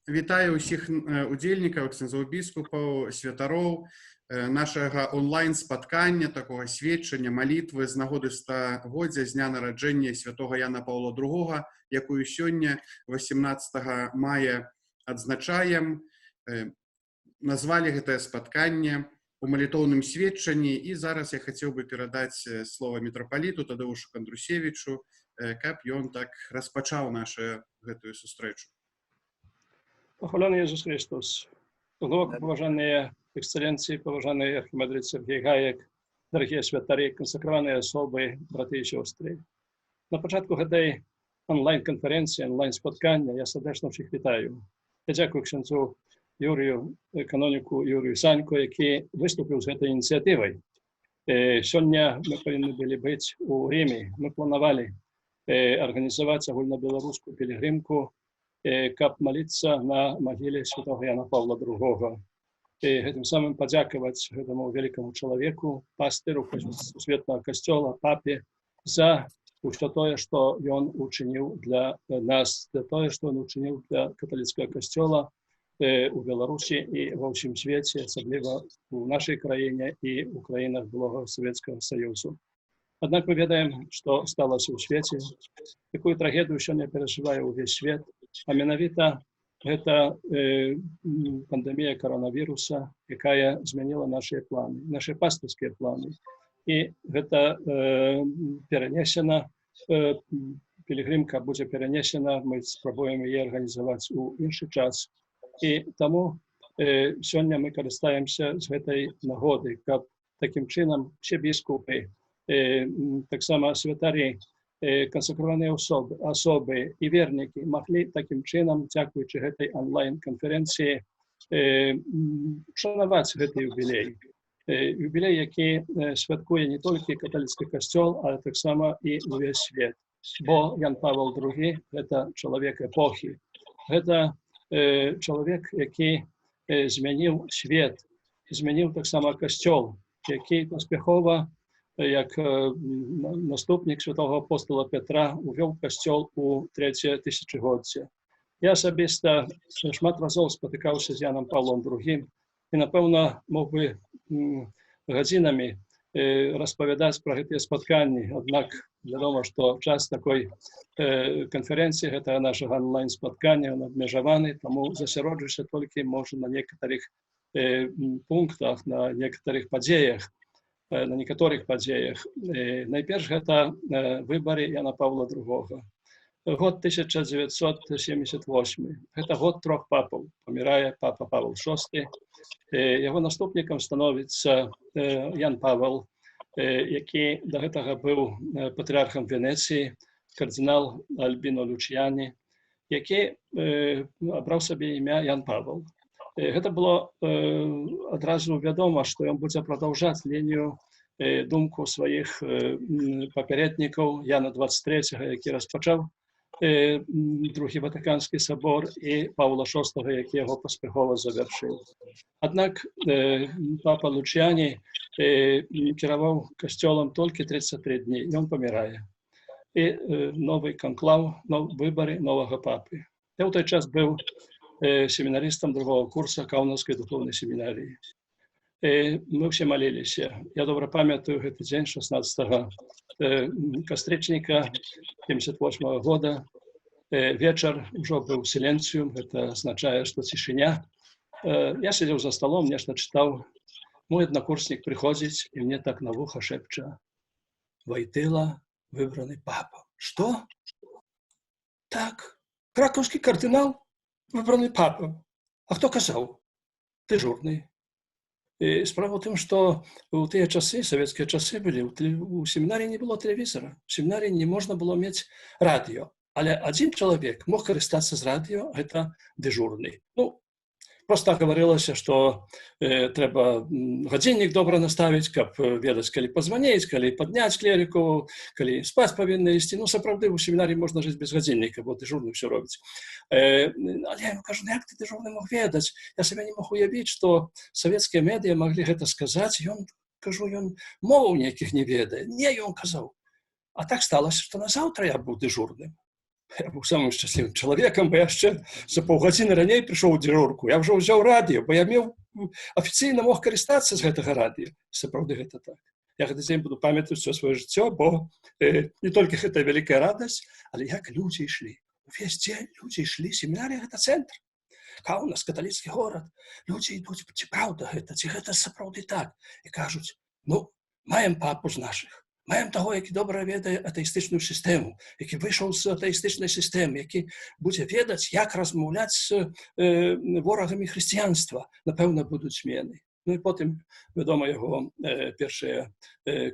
Вітаю ўсіх удзельнікаў, ксяндзоў, біскупаў, святароў нашага онлайн-спаткання, такога сведчання, малітвы з нагоды стагоддзя з дня нараджэння святого Яна Паўла II, якую сёння, 18 мая, адзначаем. Назвалі гэтае спатканне у малітоўным сведчанні, і зараз я хацеў бы перадаць слова мітрапаліту Тадэвушу Кандрусевічу, каб ён так распачаў нашу гэтую сустрэчу. Пахвалёны Езус Хрыстус. Глыбока паважаныя эксцэленцыі, паважаны архімандрыт Сяргей Гаек, дарагія святары, кансэкраваныя асобы, браты і сёстры. На пачатку гэтай анлайн-канферэнцыі, анлайн-спаткання я сардэчна ўсіх вітаю. Я дзякую ксяндзу Юрыю, каноніку Юрыю Саньку, які выступіў з гэтай ініцыятывай. Сёння мы павінны былі быць у Рыме. Мы планавалі арганізаваць агульнабеларускую пілігрымку, каб маліцца на магіле святого Яна Паўла II. І гэтым самым падзякаваць гэтаму вялікаму чалавеку, пастыру сусветнага касцёла, папе за ўсё тое, што ён учыніў для нас, для тое, што ён учыніў для каталіцкага касцёла у Беларусі і ва ўсім свеце, асабліва у нашай краіне і ў краінах былога Савецкага Саюзу. Аднак мы ведаем, што сталася ў свеце, якую трагедыю сёння перажывае ўвесь свет, а менавіта гэта пандэмія каронавіруса, якая змяніла нашыя планы, нашыя пастырскія планы. І гэта перанесена, пілігрымка будзе перанесена, мы спрабуем яе арганізаваць у іншы час. І таму сёння мы карыстаемся з гэтай нагоды, каб такім чынам усе біскупы, таксама святары, кансэкраваныя асобы і вернікі маглі такім чынам, дзякуючы гэтай анлайн-канферэнцыі, шанаваць гэты юбілей. Юбілей, які святкуе не толькі каталіцкі касцёл, але таксама і увесь свет. Бо Ян Павел II — гэта чалавек эпохі. Гэта чалавек, які змяніў свет, змяніў таксама касцёл, які паспяхова, як наступнік святого апостала Петра, увёў касцёл у трэцяе тысячагоддзе. Я асабіста шмат разоў спатыкаўся з Янам Паўлом II і, напэўна, мог бы гадзінамі распавядаць пра гэтыя спатканні. Аднак вядома, што час такой канферэнцыі, гэтага нашага онлайн-спаткання, ён абмежаваны, таму засяроджуся толькі, можа, на некаторых пунктах, на некаторых падзеях, на некаторых падзеях. Найперш гэта выбары Яна Паўла II. Год 1978. Гэта год трох папаў. Памірае папа Павел VI. Яго наступнікам становіцца Ян Павел, які да гэтага быў патрыархам Венецыі, кардынал Альбіно Лючыяні, які абраў сабе імя Ян Павел. Гэта было адразу вядома, што ён будзе прадаўжаць лінію, думку сваіх папярэднікаў: Яна 23, які распачаў Другі Ватыканскі сабор, і Паўла VI, які яго паспяхова завяршыў. Аднак папа Лучыяні кіраваў касцёлам толькі 33 дні, ён памірае. І новы канклаў, выбары новага папы. Я ў той час быў семінарыстам другого курса Каўнаскай духоўнай семінарыі. Мы ўсе маліліся. Я добра памятаю гэты дзень, 16 кастрычніка 78 -го года. Вечар, ужо быў сіленцыум, гэта азначае, што цішыня. Я сядзеў за сталом, нешта чытаў. Мой аднакурснік прыходзіць і мне так на вуха шэпча: «Вайтыла выбраны папа». Што? Так, кракаўскі кардынал выбраны папам. А хто казаў? Дежурный. І справа ў тым, што ў тыя часы, савецкія часы былі, у семінарыі не было тэлевізара, у семінарыі не можна было мець радыё. Але адзін чалавек мог карыстацца з радыё, гэта дежурный. Ну, просто гаварылася, што трэба гадзіннік добра наставіць, каб ведаць, калі пазваніць, калі падняць клерыку, калі спаць павінны ісці. Ну, сапраўды, у семінарыі можна жыць без гадзінніка, бо дежурны ўсё робіць. Але я яму кажу: «Ну, як ты, дежурны, мог ведаць?» Я сабе не мог уявіць, што савецкія медыа маглі гэта сказаць. Ён, кажу, ён моваў нейкіх не ведае. Не, ён казаў. А так сталася, што назаўтра я быў дежурным. Я быў самым шчаслівым чалавекам, бо яшчэ за паўгадзіны раней прыйшоў у дзяжурку. Я ўжо ўзяў радыё, бо я меў афіцыйна мог карыстацца з гэтага радыё. Сапраўды гэта так. Я гэты дзень буду памятаць всё сваё жыццё, бо не толькі гэта вялікая радасць, але як людзі ішлі. Увесь дзень людзі ішлі, семінарія — гэта цэнтр. Каўнас — каталіцкі горад. Людзі ідуць, ці праўда гэта, ці гэта сапраўды так. І кажуць: «Ну, маем папу з нашых. Маем таго, які добра ведае атэістычную сістэму, які выйшаў з атэістычнай сістэмы, які будзе ведаць, як размаўляць з ворагамі хрысціянства. Напэўна, будуць змены». Ну і потым, вядома, яго першае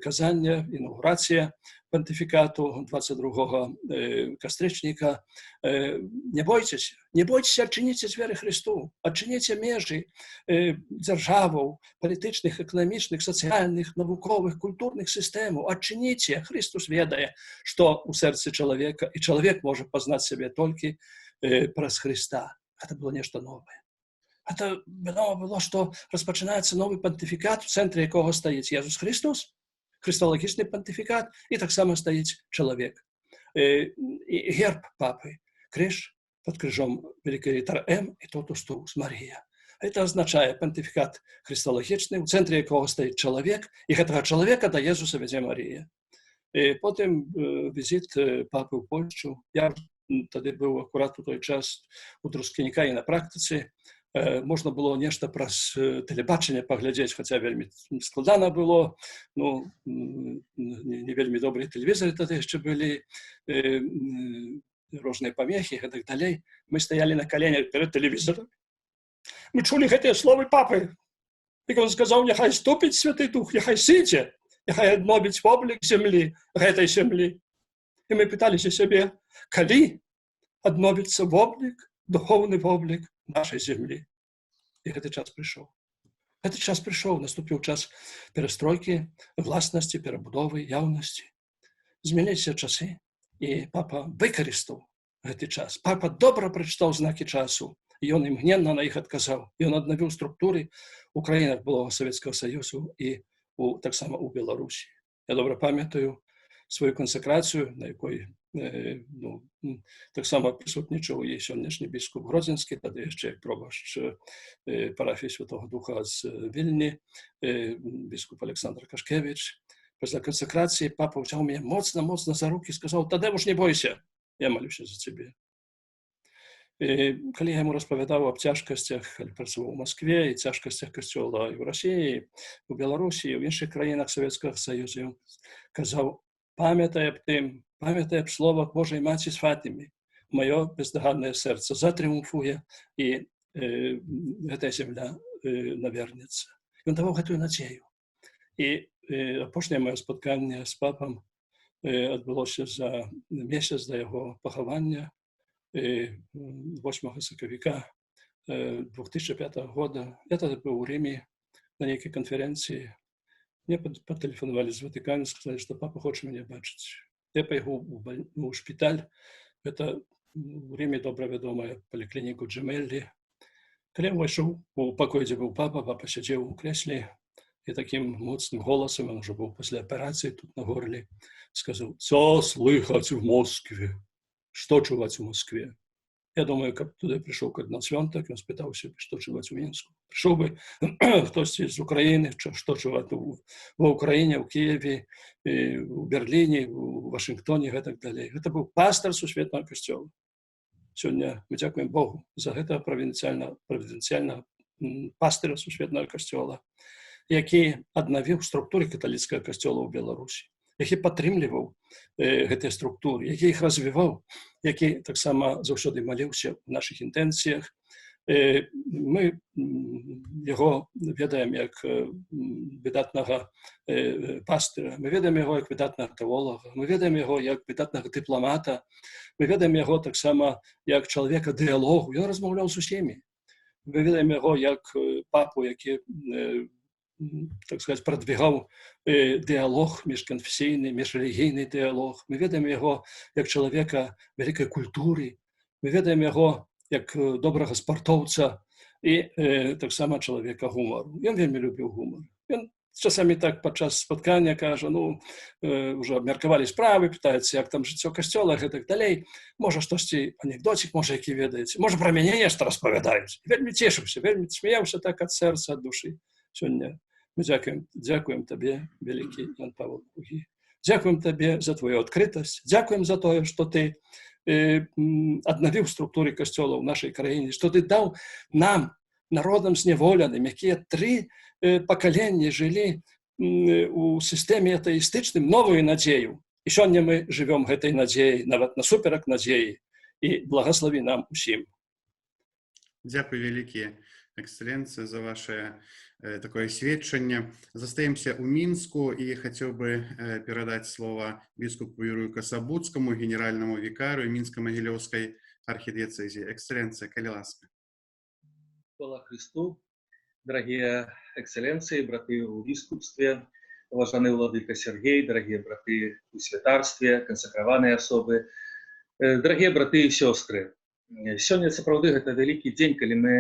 казанне, інаугурацыя пантыфікату 22 кастрычніка. «Не бойцеся, не бойцеся, адчыніце дзверы Хрысту, адчыніце межы дзяржаваў, палітычных, эканамічных, сацыяльных, навуковых, культурных сістэмаў, адчыніце, Хрыстус ведае, што ў сэрцы чалавека, і чалавек можа пазнаць сябе толькі праз Хрыста». Гэта было нешта новае. Это вядома было, што распачынаецца новы пантыфікат, у цэнтры якога стаіць Езус Хрыстус, хрысталагічны пантыфікат, і таксама стаіць чалавек. І герб папы — крыж, пад крыжом вялікая літара М і Totus Tuus, Марія. Это азначае пантыфікат хрысталагічны, у цэнтры якога стаіць чалавек, і гэтага чалавека да Езуса вядзе Марія. І потым візіт папы ў Польшчу. Я тады быў акурат у той час у Друскініках на практыцы. Можна было нешта праз тэлебачанне паглядзець, хаця вельмі складана было, ну, не вельмі добрыя тэлевізары тады яшчэ былі, розныя памехі і гэтак далей. Мы стаялі на каленях перад тэлевізарам. Мы чулі гэтыя словы папы. І он сказаў: «Няхай ступіць Святы Дух, няхай сыдзе, няхай адновіць воблік зямлі, гэтай зямлі». І мы пыталіся сябе, калі адновіцца воблік, духоўны воблік нашай зямлі. І гэты час прыйшоў. Гэты час прыйшоў, наступіў час перастройкі, гласнасці, перабудовы, яўнасці. Змяніліся часы, і папа выкарыстаў гэты час. Папа добра прачытаў знакі часу, і ён імгненна на іх адказаў. Ён аднавіў структуры ў краінах былога Савецкага Саюзу і таксама ў Беларусі. Я добра памятаю сваю кансакрацыю, на якой ну, таксама прысутнічаў і сённяшні біскуп гродзенскі, тады яшчэ як пробашч парафіі Святого Духа з Вільні, біскуп Александр Кашкевич. Пасля кансакрацыі папа ўзяў мяне моцна, моцна за рукі, сказаў: «Тадэвуш, не бойся, я малюся за цябе». І калі я яму распавядаў аб цяжкасцях, калі працаваў у Маскве, і цяжкасцях касцёла і ў Расіі, у Беларусі, і ў іншых краінах Савецкага Саюза, ён казаў: «Памятай аб тым, памятай аб словах Божай Маці з Фатімы: маё бездаганнае сэрца затрыумфуе, і гэтая зямля навернецца». Ён даваў гэтую надзею. І апошняе маё спатканне з папам адбылося за месяц да яго пахавання, 8 сакавіка 2005 года. Я тады быў у Рыме на нейкай канферэнцыі. Мне патэлефанавалі з Ватыкана, сказалі, што папа хоча мяне бачыць. Я паехаў у шпіталь. Это у Рыме добра вядомая паліклініку Джемеллі. Калі я ўвайшоў у пакой, дзе быў папа, папа сядзеў у крэсле і такім моцным голасам, он уже быў пасля аперацыі тут на горле, сказаў: «Co słychać w Moskwie? Што чуваць у Москве?» Я думаю, каб туды прыйшоў кардынал Свёнтак, ён спытаўся, што чуваць у Мінску. Прыйшоў бы хтосьці з Украіны, што чуваць ва Украіне, ў Кіеве, у Берліне, у Вашынгтоне, гэтак далей. Гэта быў пастар сусветнага касцёла. Сёння мы дзякуем Богу за гэта правідэнцыяльнага пастыря сусветнага касцёла, які аднавіў структуры каталіцкага касцёла ў Беларусі, які падтрымліваў гэтыя структуры, які іх развіваў, які таксама заўсёды маліўся ў нашых інтэнцыях. Мы яго ведаем як выдатнага пастыра, мы ведаем яго як выдатнага тэолага, мы ведаем яго як выдатнага дыпламата, мы ведаем яго таксама як чалавека дыялогу, ён размаўляў з усімі. Мы ведаем яго як папу, які, так сказать, прадвігаў дыялог міжканфесійны, міжрэлігійны дыялог. Мы ведаем яго як чалавека вялікай культуры, мы ведаем яго як добрага спартоўца і таксама чалавека гумару. Ён вельмі любіў гумар. Ён Часамі так падчас спаткання кажа: «Ну, ўжо абмеркавалі справы, пытаецца, як там жыццё касцёла, гэтак далей. Можа, штосьці анекдоцік, можа, які ведаеце, можа, пра мяне нешта распавядаюць». Вельмі цешыўся, вельмі смяяўся так ад сэрца, ад душы. Сёння мы дзякуем, дзякуем табе, вялікі Ян Павел II. Дзякуем табе за твою адкрытасць, дзякуем за тое, што ты аднавіў структуры касцёла ў нашай краіне, што ты даў нам, народам зняволеным, якія тры пакаленні жылі у сістэме атэістычным, новую надзею. І сёння мы жывём гэтай надзеяй, нават насуперак надзеі, і благаславі нам усім. Дзякуй вялікі, эксцэленцыя, за ваше такое сведчанне. Застаемся ў Мінску, і хацеў бы перадаць слова біскупу Юрыю Касабуцкаму, генеральнаму вікарыю Мінска-Магілёўскай архідыяцэзіі. Эксцэленцыя, калі ласка. Хвала Хрысту, дарагія эксцэленцыі, браты ў біскупстве, паважаны ўладыка Сяргей, дарагія браты ў святарстве, кансакраваныя асобы, дарагія браты і сёстры. Сёння сапраўды гэта вялікі дзень, калі мы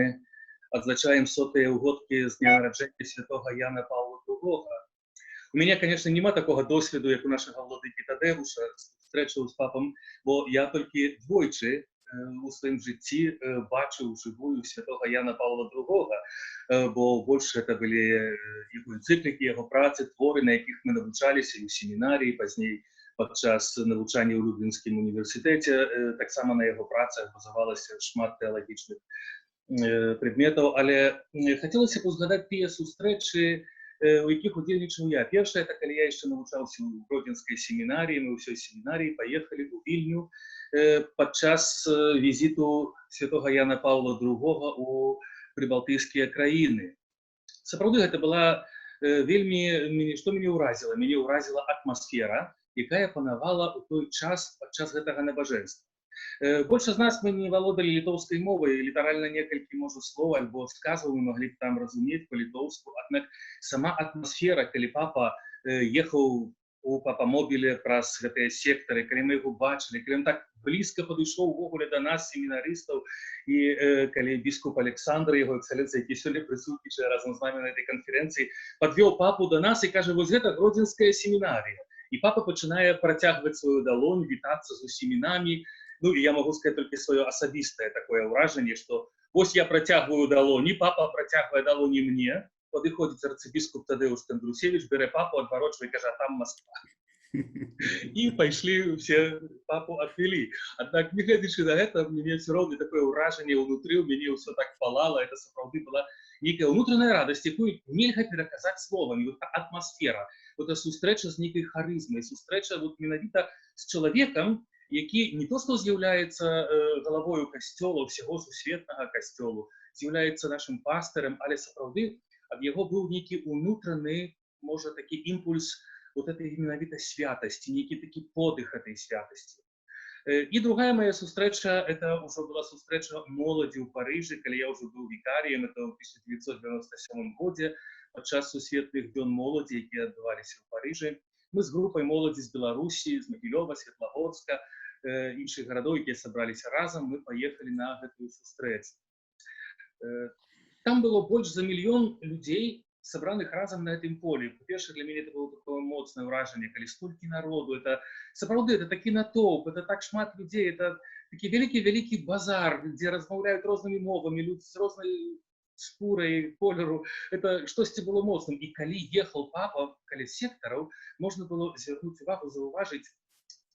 адзначаем сотыя ўгодкі з дня нараджэння святога Яна Паўла II. У мяне, конечно, няма такога досведу, як у нашага ўладыкі Тадэвуша, сустрэчаў з папам, бо я толькі двойчы у сваім жыцці бачыў жывую святога Яна Паўла II, бо больш это былі яго энцыклікі, яго працы, творы, на якіх мы навучаліся і ў семінарыі, пазней падчас навучання ў Люблінскім універсітэце. Таксама на яго працах базавалася шмат тэалагічных прадметаў, але хацелася б узгадаць тыя сустрэчы, у якіх удзельнічаў я. Першае — это калі я яшчэ навучаўся ў Гродзенскай семінарыі, мы ўсёй семінарыі паехалі ў Вільню падчас візіту святога Яна Паўла II у прыбалтыйскія краіны. Сапраўды гэта была вельмі, што мяне ўразіла? Мяне ўразіла атмасфера, якая панавала ў той час падчас гэтага набажэнства. Больш з нас мы не валодалі літоўскай мовай, літаральна некалькі, можа, слоў альбо сказаў мы маглі б там разумець па-літоўску, аднак сама атмасфера, калі папа ехаў у папамобіле праз гэтыя сектары, калі мы яго бачылі, калі ён так блізка падышоў увогуле да нас, семінарыстаў, і калі біскуп Александр, яго эксцэленцыя, які сёння прысутнічае разам з нами на этой канферэнцыі, падвёў папу да нас і кажа: «Вось гэта Гродзенская семінарія». І папа пачынае працягваць сваю далонь, вітацца з усімі намі. Ну, і я могу сказать толькі сваё асабістае такое ўражанне, что вось я працягваю далоні, папа працягвае далоні мне, падыходзіць арцыбіскуп Тадэуш Кандрусевіч, бярэ папу, адварочвае, кажа: «Там Москва». І пайшлі все, папу адвялі. Аднак, нягледзячы на гэта, мне все роўна такое ўражанне, ўнутры ў мяне ўсё так палала, это сапраўды была нейкая ўнутраная радасць, якую нельга пераказаць словамі. Вот атмасфера, вот сустрэча з нейкай харызмай, сустрэча вот менавіта з чалавекам, які не то што з'яўляецца галавою касцёла, ўсяго сусветнага касцёлу, з'яўляецца нашым пастырам, але сапраўды ад яго быў нейкі унутраны, можа, такі імпульс вот этой менавіта святасці, нейкі такі подых этой святасці. І другая моя сустрэча — это ўжо была сустрэча моладзі ў Парыжы, калі я ўжо быў вікаріем, это ў 1997 годзе, падчас сусветных дзён моладзі, якія адбываліся ў Парыжы. Мы з групай моладзі з Беларусі, з Магілёва, Светлагорска, іншых гарадоў, якія сабраліся разам, мы паехалі на гэтую сустрэчу. Там было больш за мільён людзей, сабраных разам на гэтым полі. Па-першае, для мяне это было такое моцнае ўражанне, калі столькі народу, это сапраўды это такі натоўп, это так шмат людзей, это такі вялікі-вялікі базар, дзе размаўляюць рознымі мовамі людзі з рознай скурай, колеру, это штосьці было моцным. І калі ехал папа каля сектараў, можна было звярнуць увагу, заўважыць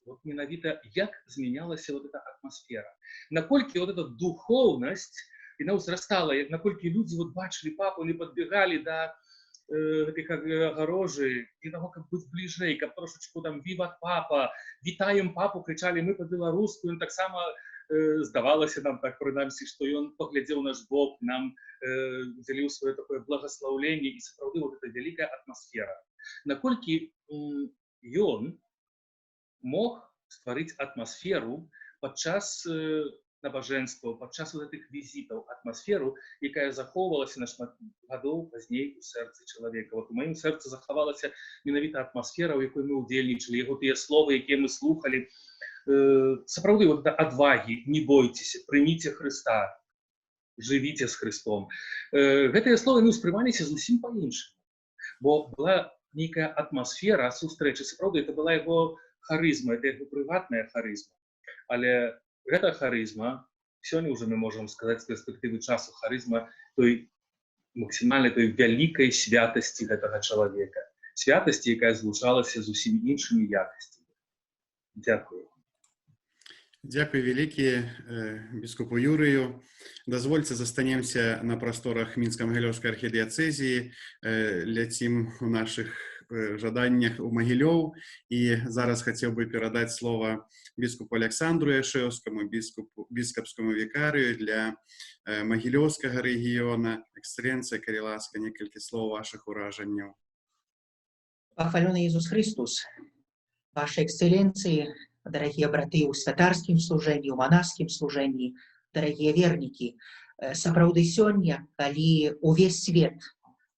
вот менавіта, як змянялася вот эта атмасфера. Наколькі вот эта духоўнасць, яна ўзрастала, як наколькі людзі вот бачылі папу, не падбегалі да гэтых агарожы для таго, каб быць бліжэй, каб трошачку там «Віва папа», «Вітаем папу» крычалі мы па-беларуску, ён таксама, здавалася нам так прынамсі, што ён паглядзеў наш бок, нам удзяліў сваё такое благаслаўленне, і сапраўды вот эта вялікая атмасфера. Наколькі ён мог стварыць атмасферу падчас набажэнстваў, падчас вот гэтых візітаў, атмасферу, якая захоўвалася на шмат гадоў пазней у сэрцы чалавека. Вот у маім сэрцы захавалася менавіта атмасфера, у якой мы ўдзельнічалі, яго тыя словы, якія мы слухалі. Сапраўды вот это адвагі, «Не бойцеся, прыміце Хрыста, жывіце з Хрыстом». Гэтыя словы, ну, успрымаліся зусім па-іншаму. Бо была нейкая атмасфера сустрэчы. Сапраўды, это была яго харызма, это яго прыватная харызма. Але гэта харызма, сёння ўжо мы можам сказаць з перспектывы часу, харызма той максімальнай, той вялікай святасці гэтага чалавека. Святасці, якая злучалася з усімі іншымі якасцямі. Дзякую. Дзякуй вялікі біскупу Юрыю. Дазвольце, застанемся на прасторах Мінска-Магілёўскай архідыяцэзіі, ляцім у нашых жаданнях у Магілёў, і зараз хацеў бы перадаць слова біскупу Аляксандру Яшэўскаму, біскупскаму вікарыю для Магілёўскага рэгіёна. Эксцэленцыя, калі ласка, некалькі слоў вашых уражанняў. Пахвалёны Езус Хрыстус, Вашы Эксцэленцыі, дарагія браты ў святарскім служэнні, у манаскім служэнні, дарагія вернікі, сапраўды сёння, калі увесь свет,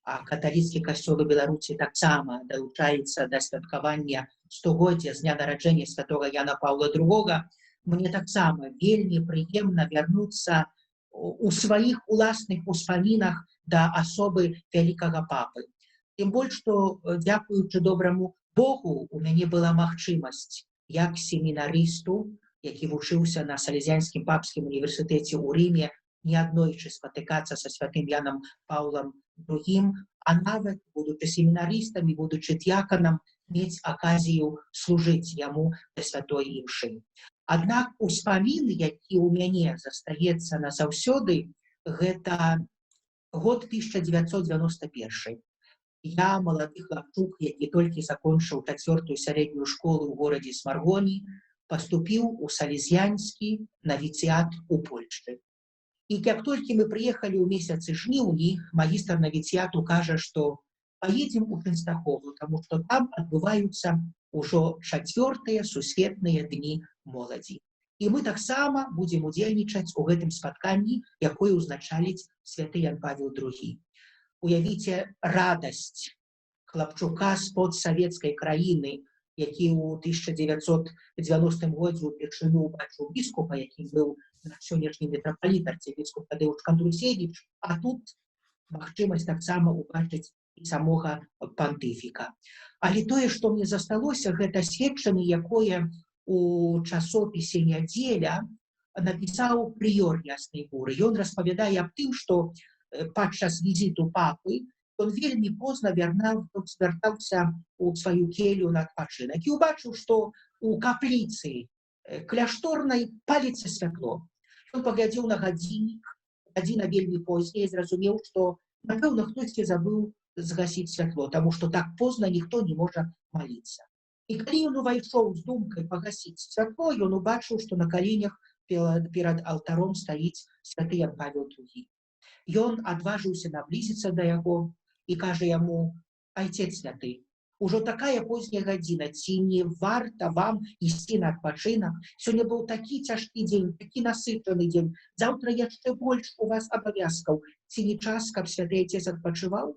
а каталіцкі касцёл у Беларусі таксама далучаецца да святкавання стагоддзя з дня нараджэння святога Яна Паўла II, мне таксама вельмі прыемна вярнуцца у сваіх уласных успамінах да асобы вялікага папы. Тым больш, што, дзякуючы добраму Богу, у мяне была магчымасць як семінарысту, які вучыўся на Салезянскім папскім універсітэце ў Рыме, неаднойчы спатыкацца са святым Янам Паўлам II, а нават, будучы семінарыстам і будучы д'яканам, мець аказію служыць яму да святой імшы. Аднак успамін, які ў мяне застаецца назаўсёды, гэта год 1991. Я, малады хлапчук, які толькі закончыў чацвёртую сярэднюю школу ў горадзе Смаргоні, паступіў у салезянскі навіцыят у Польшчы. І як толькі мы прыехалі ў месяцы жніўні, магістр навіцыяту кажа, што паедзем у Чэнстахову, таму што там адбываюцца ўжо чацвёртыя сусветныя дні моладзі. І мы таксама будзем удзельнічаць у гэтым спатканні, якое ўзначаліць святы Ян Павел II. Уявіце радасць хлапчука з-пад савецкай краіны, які ў 1990 годзе ўпершыню убачыў біскупа, якім быў сённяшні мітрапаліт арцыбіскуп Тадэвуш Кандрусевіч, а тут магчымасць таксама убачыць і самога пантыфіка. Але тое, што мне засталося, гэта сведчанне, якое у часопісе «Нядзеля» напісаў прыёр Яснай Гуры. Ён распавядае аб тым, што падчас візіту папы ён вельмі позна вяртаўся ў сваю келью на адпачынак і ўбачыў, што у капліцы кляшторнай паліцца святло. Ён паглядзеў на гадзіннік, гадзіна вельмі позняя, і зразумеў, што, напэўна, хтосьці забыў згасіць святло, таму што так позна ніхто не можа маліцца. І калі ён увайшоў з думкай пагасіць святло, ён убачыў, што на каленях перад алтаром стаіць святы Ян Павел II. Ён адважыўся наблізіцца да яго і кажа яму: «Айцец святы, ужо такая позняя гадзіна, ці не варта вам ісці на адпачынак? Сёння быў такі цяжкі дзень, такі насычаны дзень, заўтра яшчэ больш у вас абавязкаў, ці не час, каб святы айцец адпачываў?»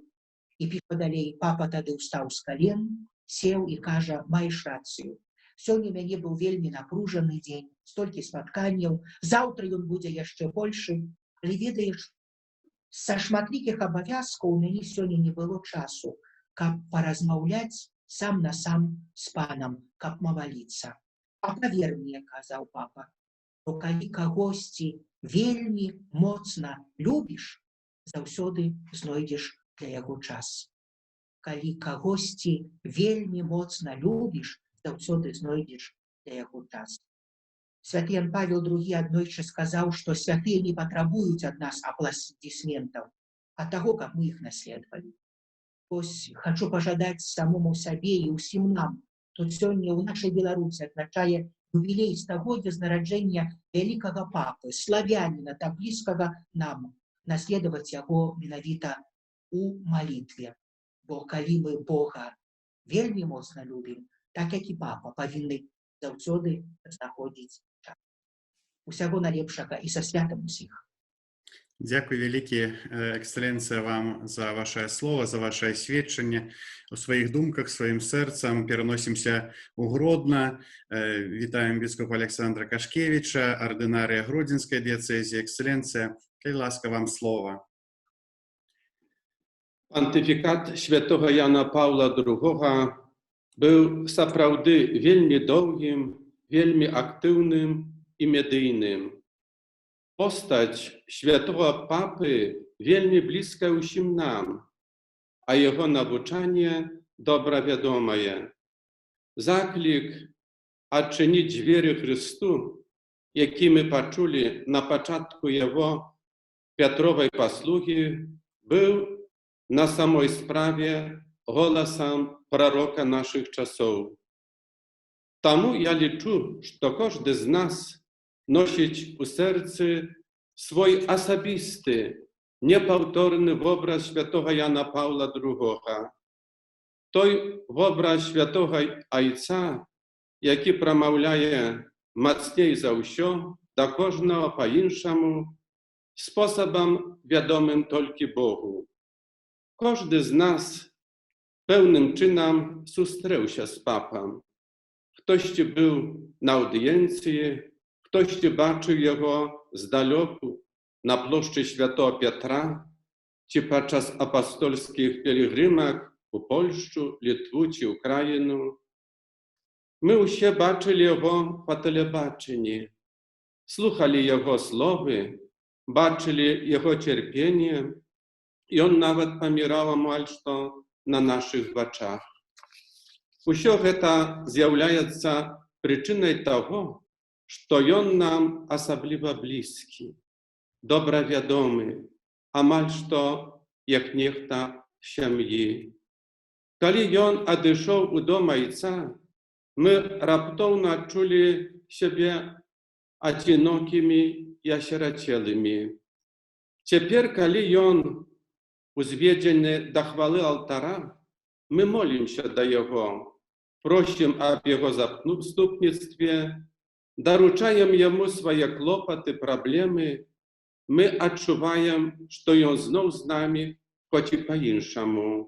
І піша далей: папа тады ўстаў з кален, сеў і кажа: «Маеш рацыю. Сёння ў мяне быў вельмі напружаны дзень, столькі спатканняў, заўтра ён будзе яшчэ большы, але ведаеш, са шматлікіх абавязкаў у мяне сёння не было часу, каб паразмаўляць сам на сам з панам, каб маваліцца. А павер мне, — казаў папа, — то калі кагосьці вельмі моцна любіш, заўсёды знойдзеш для яго час. Калі кагосьці вельмі моцна любіш, заўсёды знойдзеш для яго час». Святы Ян Павел II аднойчы сказаў, што святыя не патрабуюць ад нас апладысментаў, а таго, каб мы іх наследавалі. Ось хачу пажадаць самому сабе і ўсім нам, хто сёння ў нашай Беларусі адзначае юбілей стагоддзя з нараджэння вялікага папы, славяніна, так блізкага нам, наследаваць яго менавіта у малітве. Бо калі мы Бога вельмі моцна любім, так як і папа, павінны заўсёды знаходзіць час. Усяго найлепшага і са святам усіх. Дзякуй вялікі, эксцэленцыя, вам за вашае слова, за вашае сведчанне. У сваіх думках, сваім сэрцам пераносімся ў Гродна. Вітаем біскупа Аляксандра Кашкевіча, ардынарыя Гродзенскай дыяцэзіі. Эксцэленцыя, калі ласка, вам слова. Пантыфікат святога Яна Паўла II быў сапраўды вельмі доўгім, вельмі актыўным і медыйным. Постаць святога папы вельмі блізкая ўсім нам, а яго навучанне добра вядомае. Заклік адчыніць дзверы Хрысту, які мы пачулі на пачатку яго Пятровай паслугі, быў на самой справе голасам прарока нашых часоў. Таму я лічу, што кожны з нас носіць у сэрцы свой асабісты, непаўторны вобраз святога Яна Паўла II. Той вобраз святога Айца, які прамаўляе мацней за ўсё да кожнага па-іншаму, спосабам, вядомым толькі Богу. Кожны з нас пэўным чынам сустрэўся з папам. Хтосьці быў на аўдыенцыі, хтосьці бачыў яго здалёку на плошчы святого Пятра ці падчас апастольскіх пілігрымак у Польшчу, Літву ці Украіну. Мы ўсе бачылі яго па тэлебачанні, слухалі яго словы, бачылі яго цярпенне, і ён нават паміраў амаль што на нашых вачах. Усё гэта з'яўляецца прычынай таго, што ён нам асабліва блізкі, добра вядомы, амаль што як нехта сям'і. Калі ён адышоў у дом Айца, мы раптоўна адчулі сябе адзінокімі і асірацелымі. Цяпер, калі ён узведзены да хвалы алтара, мы молімся да яго, просім аб яго заступніцтве, даручаем яму свае клопаты, праблемы, мы адчуваем, што ён зноў з намі, хоць і па-іншаму.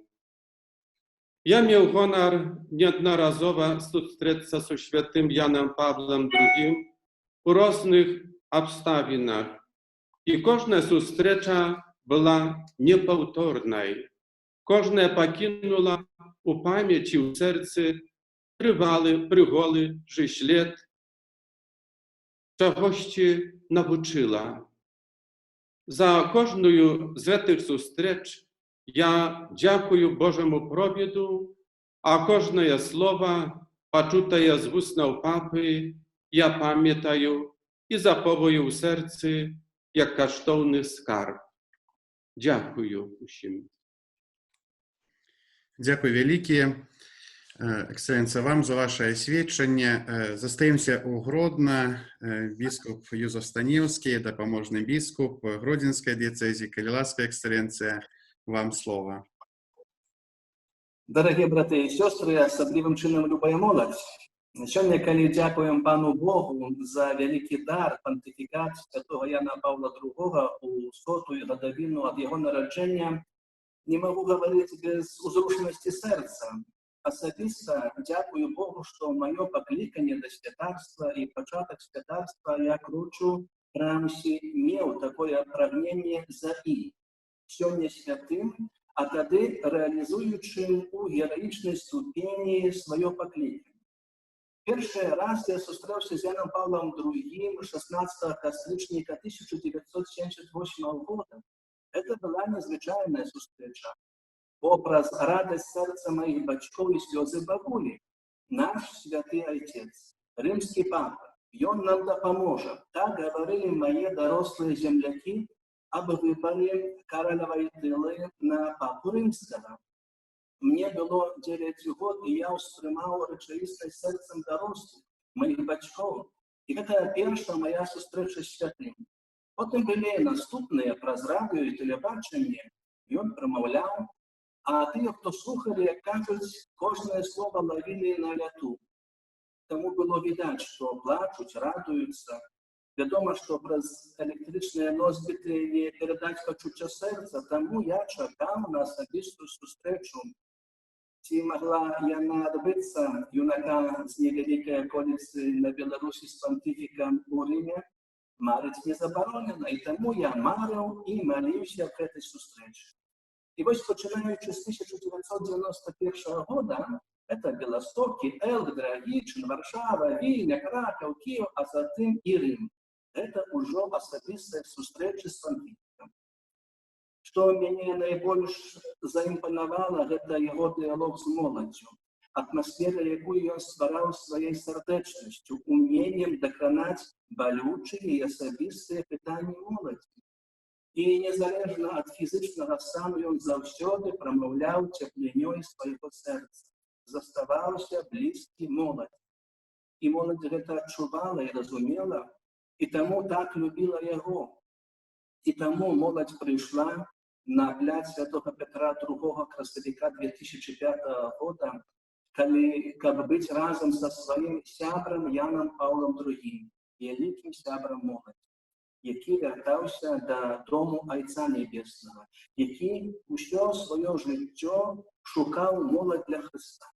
Я меў гонар неаднаразова сустрэцца са святым Янам Павлам II у розных абставінах, і кожная сустрэча была непаўторнай. Кожная пакінула у памяці, ў сэрцы трывалы, прыгожы след, чагосьці навучыла. За кожную з гэтых сустрэч я дзякую Божаму провіду, а кожнае слова, пачутае з вуснаў папы, я памятаю і захоўваю ў сэрцы як каштоўны скарб. Дзякую усім. Дзякуй вялікі, эксцэленцыя, вам за вашае сведчанне. Застаемся ў Гродна. Біскуп Юзаф Станеўскі, дапаможны біскуп Гродзенскай дыяцэзіі. Калі ласка, эксцэленцыя, вам слова. Дарагія браты і сёстры, асаблівым чынам любая моладзь. Сёння, калі дзякуем Пану Богу за вялікі дар, пантыфікат святога Яна Паўла II у сотую гадавіну ад яго нараджэння, не магу гаварыць без узрушанасці сэрца. Асабіста дзякую Богу, што маё пакліканне да святарства і пачатак святарства я кручу, прынамсі меў такое прагненне за ім, сёння святым, а тады рэалізуючым у гераічнай ступені сваё пакліканне. Першы раз я сустрэўся з Янам Паўлам II 16 кастрычніка 1978 года. Это была незвычайная сустрэча, бо праз радасць сэрца маіх бацькоў і слёзы бабулі. «Наш святы айцец, рымскі папа, ён нам дапаможа», — так гаварылі мае дарослыя землякі аб выбаре Караля Вайтылы на папу рымскага. Мне было 9 год, і я ўспрымаў рэчаіснасць сэрцам дарослых, маіх бацькоў. І гэта першая моя сустрэча з святым. Потым былі наступныя праз радыё і тэлебачанне. Ён прамаўляў, а тыя, хто слухалі, як кажуць, кожнае слово лавілі на ляту. Таму было відаць, што плачуць, радуюцца. Вядома, што праз электрычныя носьбіты не перадаць пачуцця сэрца, таму я чакаў на асабістую сустрэчу. Ці магла яна адбыцца юнака з невялікай аколіцы на Беларусі з пантыфікам у Рыме? Марыць не забаронена, і таму я марыў і маліўся аб гэтай сустрэчы. І вось, пачынаючы з 1991 года, это Беластокі, Элк, Драгічын, Варшава, Вільня, Кракаў, Кіеў, а затым і Рым. Это ўжо асабістыя сустрэчы з пантыфікам. Што мяне найбольш заімпанавала, гэта яго дыялог з моладдзю. Атмасфера, якую ён ствараў сваёй сардэчнасцю, уменнем дакранаць балючыя і асабістыя пытанні моладзі. І незалежна ад фізычнага стану ён заўсёды прамаўляў цеплынёй свайго сэрца, заставаўся блізкі моладзі. І моладзь гэта адчувала і разумела, і таму так любіла яго. І таму моладзь прыйшла на пляц святого Петра 2 красавіка 2005 года, калі, каб быць разам са сваім сябрам Янам Паўлам II, вялікім сябрам моладзі, які вяртаўся да дому Айца Нябеснага, які ўсё сваё жыццё шукаў моладзь для Хрыста.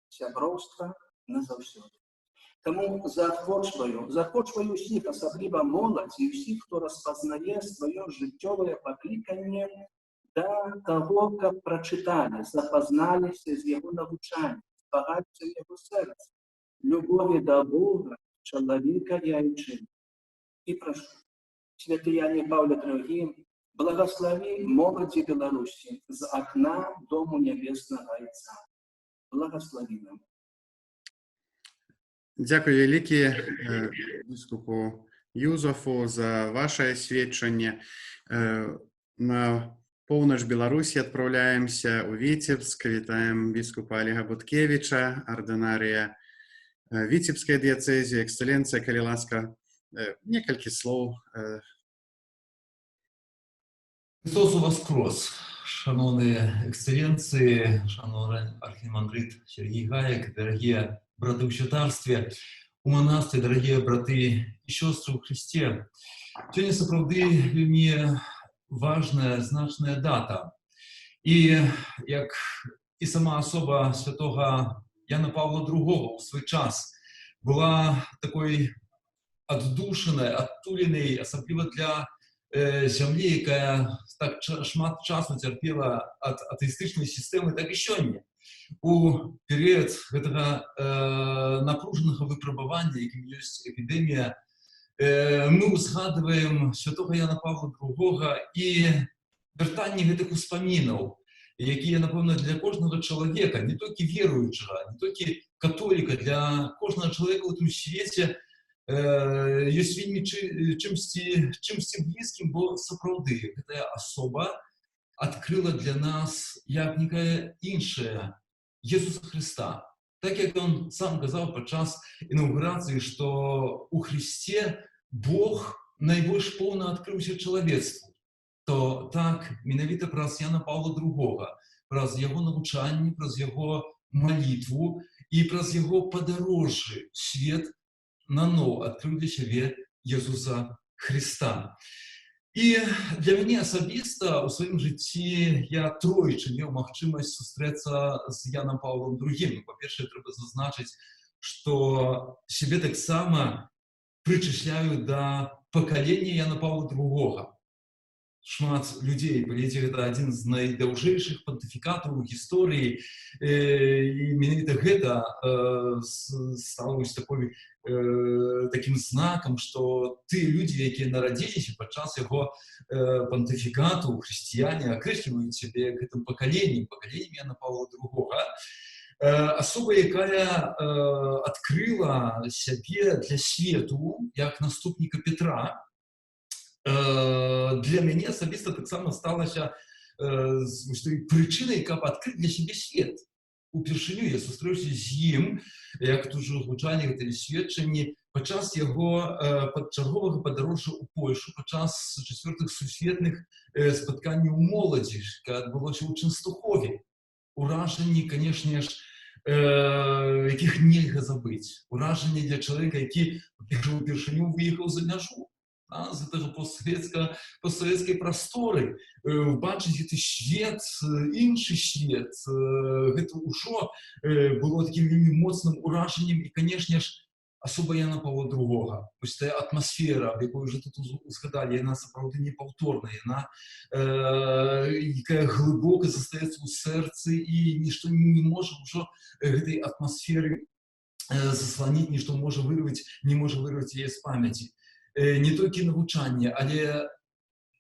Сяброўства назаўсёды. Таму заахвочваю, заахвочваю ўсіх, асабліва моладзь і ўсіх, хто распазнае сваё жыццёвае пакліканне, да таго, каб прачыталі, запазналіся з яго навучаннем, багаццем яго сэрца, любові да Бога, чалавека і айчыны. І прашу, святы Яне Паўле II, благаславі моладзі Беларусі з акна дому Нябеснага Айца. Благаславі нам. Дзякуй вялікі біскупу Юзафу за ваше сведчанне. На поўнач Беларусі адпраўляемся, ў Віцебск. Вітаем біскупа Алега Буткевіча, ардынарыя Віцебскай дыяцэзіі. Эксцэленцыя, калі ласка, некалькі слоў. Хрыстос уваскрос! Шаноўныя эксцэленцыі, шаноўны архімандрыт Сяргей Гаек, дарагія браты ў святарстве, у манастве, дарагія браты і сёстры ў Хрысце. Сёння сапраўды вельмі важная, значная дата. І як і сама асоба святога Яна Паўла II ў свой час была такой аддушынай, адтулінай, асабліва для зямлі, якая так шмат часу цярпела ад атэістычнай сістэмы, так і сёння, у перыяд гэтага напружанага выпрабавання, якім ёсць эпідэмія, мы ўзгадваем святога Яна Паўла II і вяртанне гэтых успамінаў, якія, напэўна, для кожнага чалавека, не толькі веруючага, не толькі католіка, для кожнага чалавека ў тым свеце ёсць вельмі чымсьці блізкім, бо сапраўды гэтая асоба адкрыла для нас, як некая іншая, Езуса Хрыста. Так як ён сам казаў падчас інаўгурацыі, што ў Хрысце Бог найбольш поўна адкрыўся чалавецтву, то так менавіта праз Яна Паўла II, праз яго навучанне, праз яго малітву і праз яго падарожжы свет наноў адкрыў для сябе Езуса Хрыста. І для мяне асабіста ў сваім жыцці я тройчы меў магчымасць сустрэцца з Янам Паўлам II. Па-першае, трэба зазначыць, што сябе таксама прычысляю да пакалення Яна Паўла II. Шмат людзей, паглядзіце, гэта адзін з найдаўжэйшых пантыфікатаў у гісторыі, і менавіта гэта стала вось такім знакам, што тыя людзі, якія нарадзіліся падчас яго пантыфікату, хрысціяне, акрэсліваюць сябе гэтым пакаленнем, пакаленнем Яна Паўла II. Асоба, якая адкрыла сябе для свету як наступніка Петра, для мяне асабіста таксама сталася той прычынай, каб адкрыць для сябе свет. Упершыню я сустрэўся з ім, як тут ужо гучалі гэтыя сведчанні, падчас яго чарговага падарожжа ў Польшу, падчас чацвёртых сусветных спатканняў моладзі, якая адбылося ў Чэнстахове. Уражанні, канешне ж, якіх нельга забыць. Уражанні для чалавека, які упершыню выехаў за мяжу, з гэтага постсавецкай прасторы, убачыць гэты свет, іншы свет, гэта ўжо было такім вельмі моцным уражаннем і, канешне ж, Асоба Яна Павла II, вось тая атмасфера, аб якой уже тут узгадалі, яна сапраўды непаўторная, яна, якая глыбока застаецца ў сэрцы, і нішто не можа ўжо гэтай атмасферы засланіць, нішто можа вырваць, не можа вырваць яе з памяці. Не толькі навучанне, але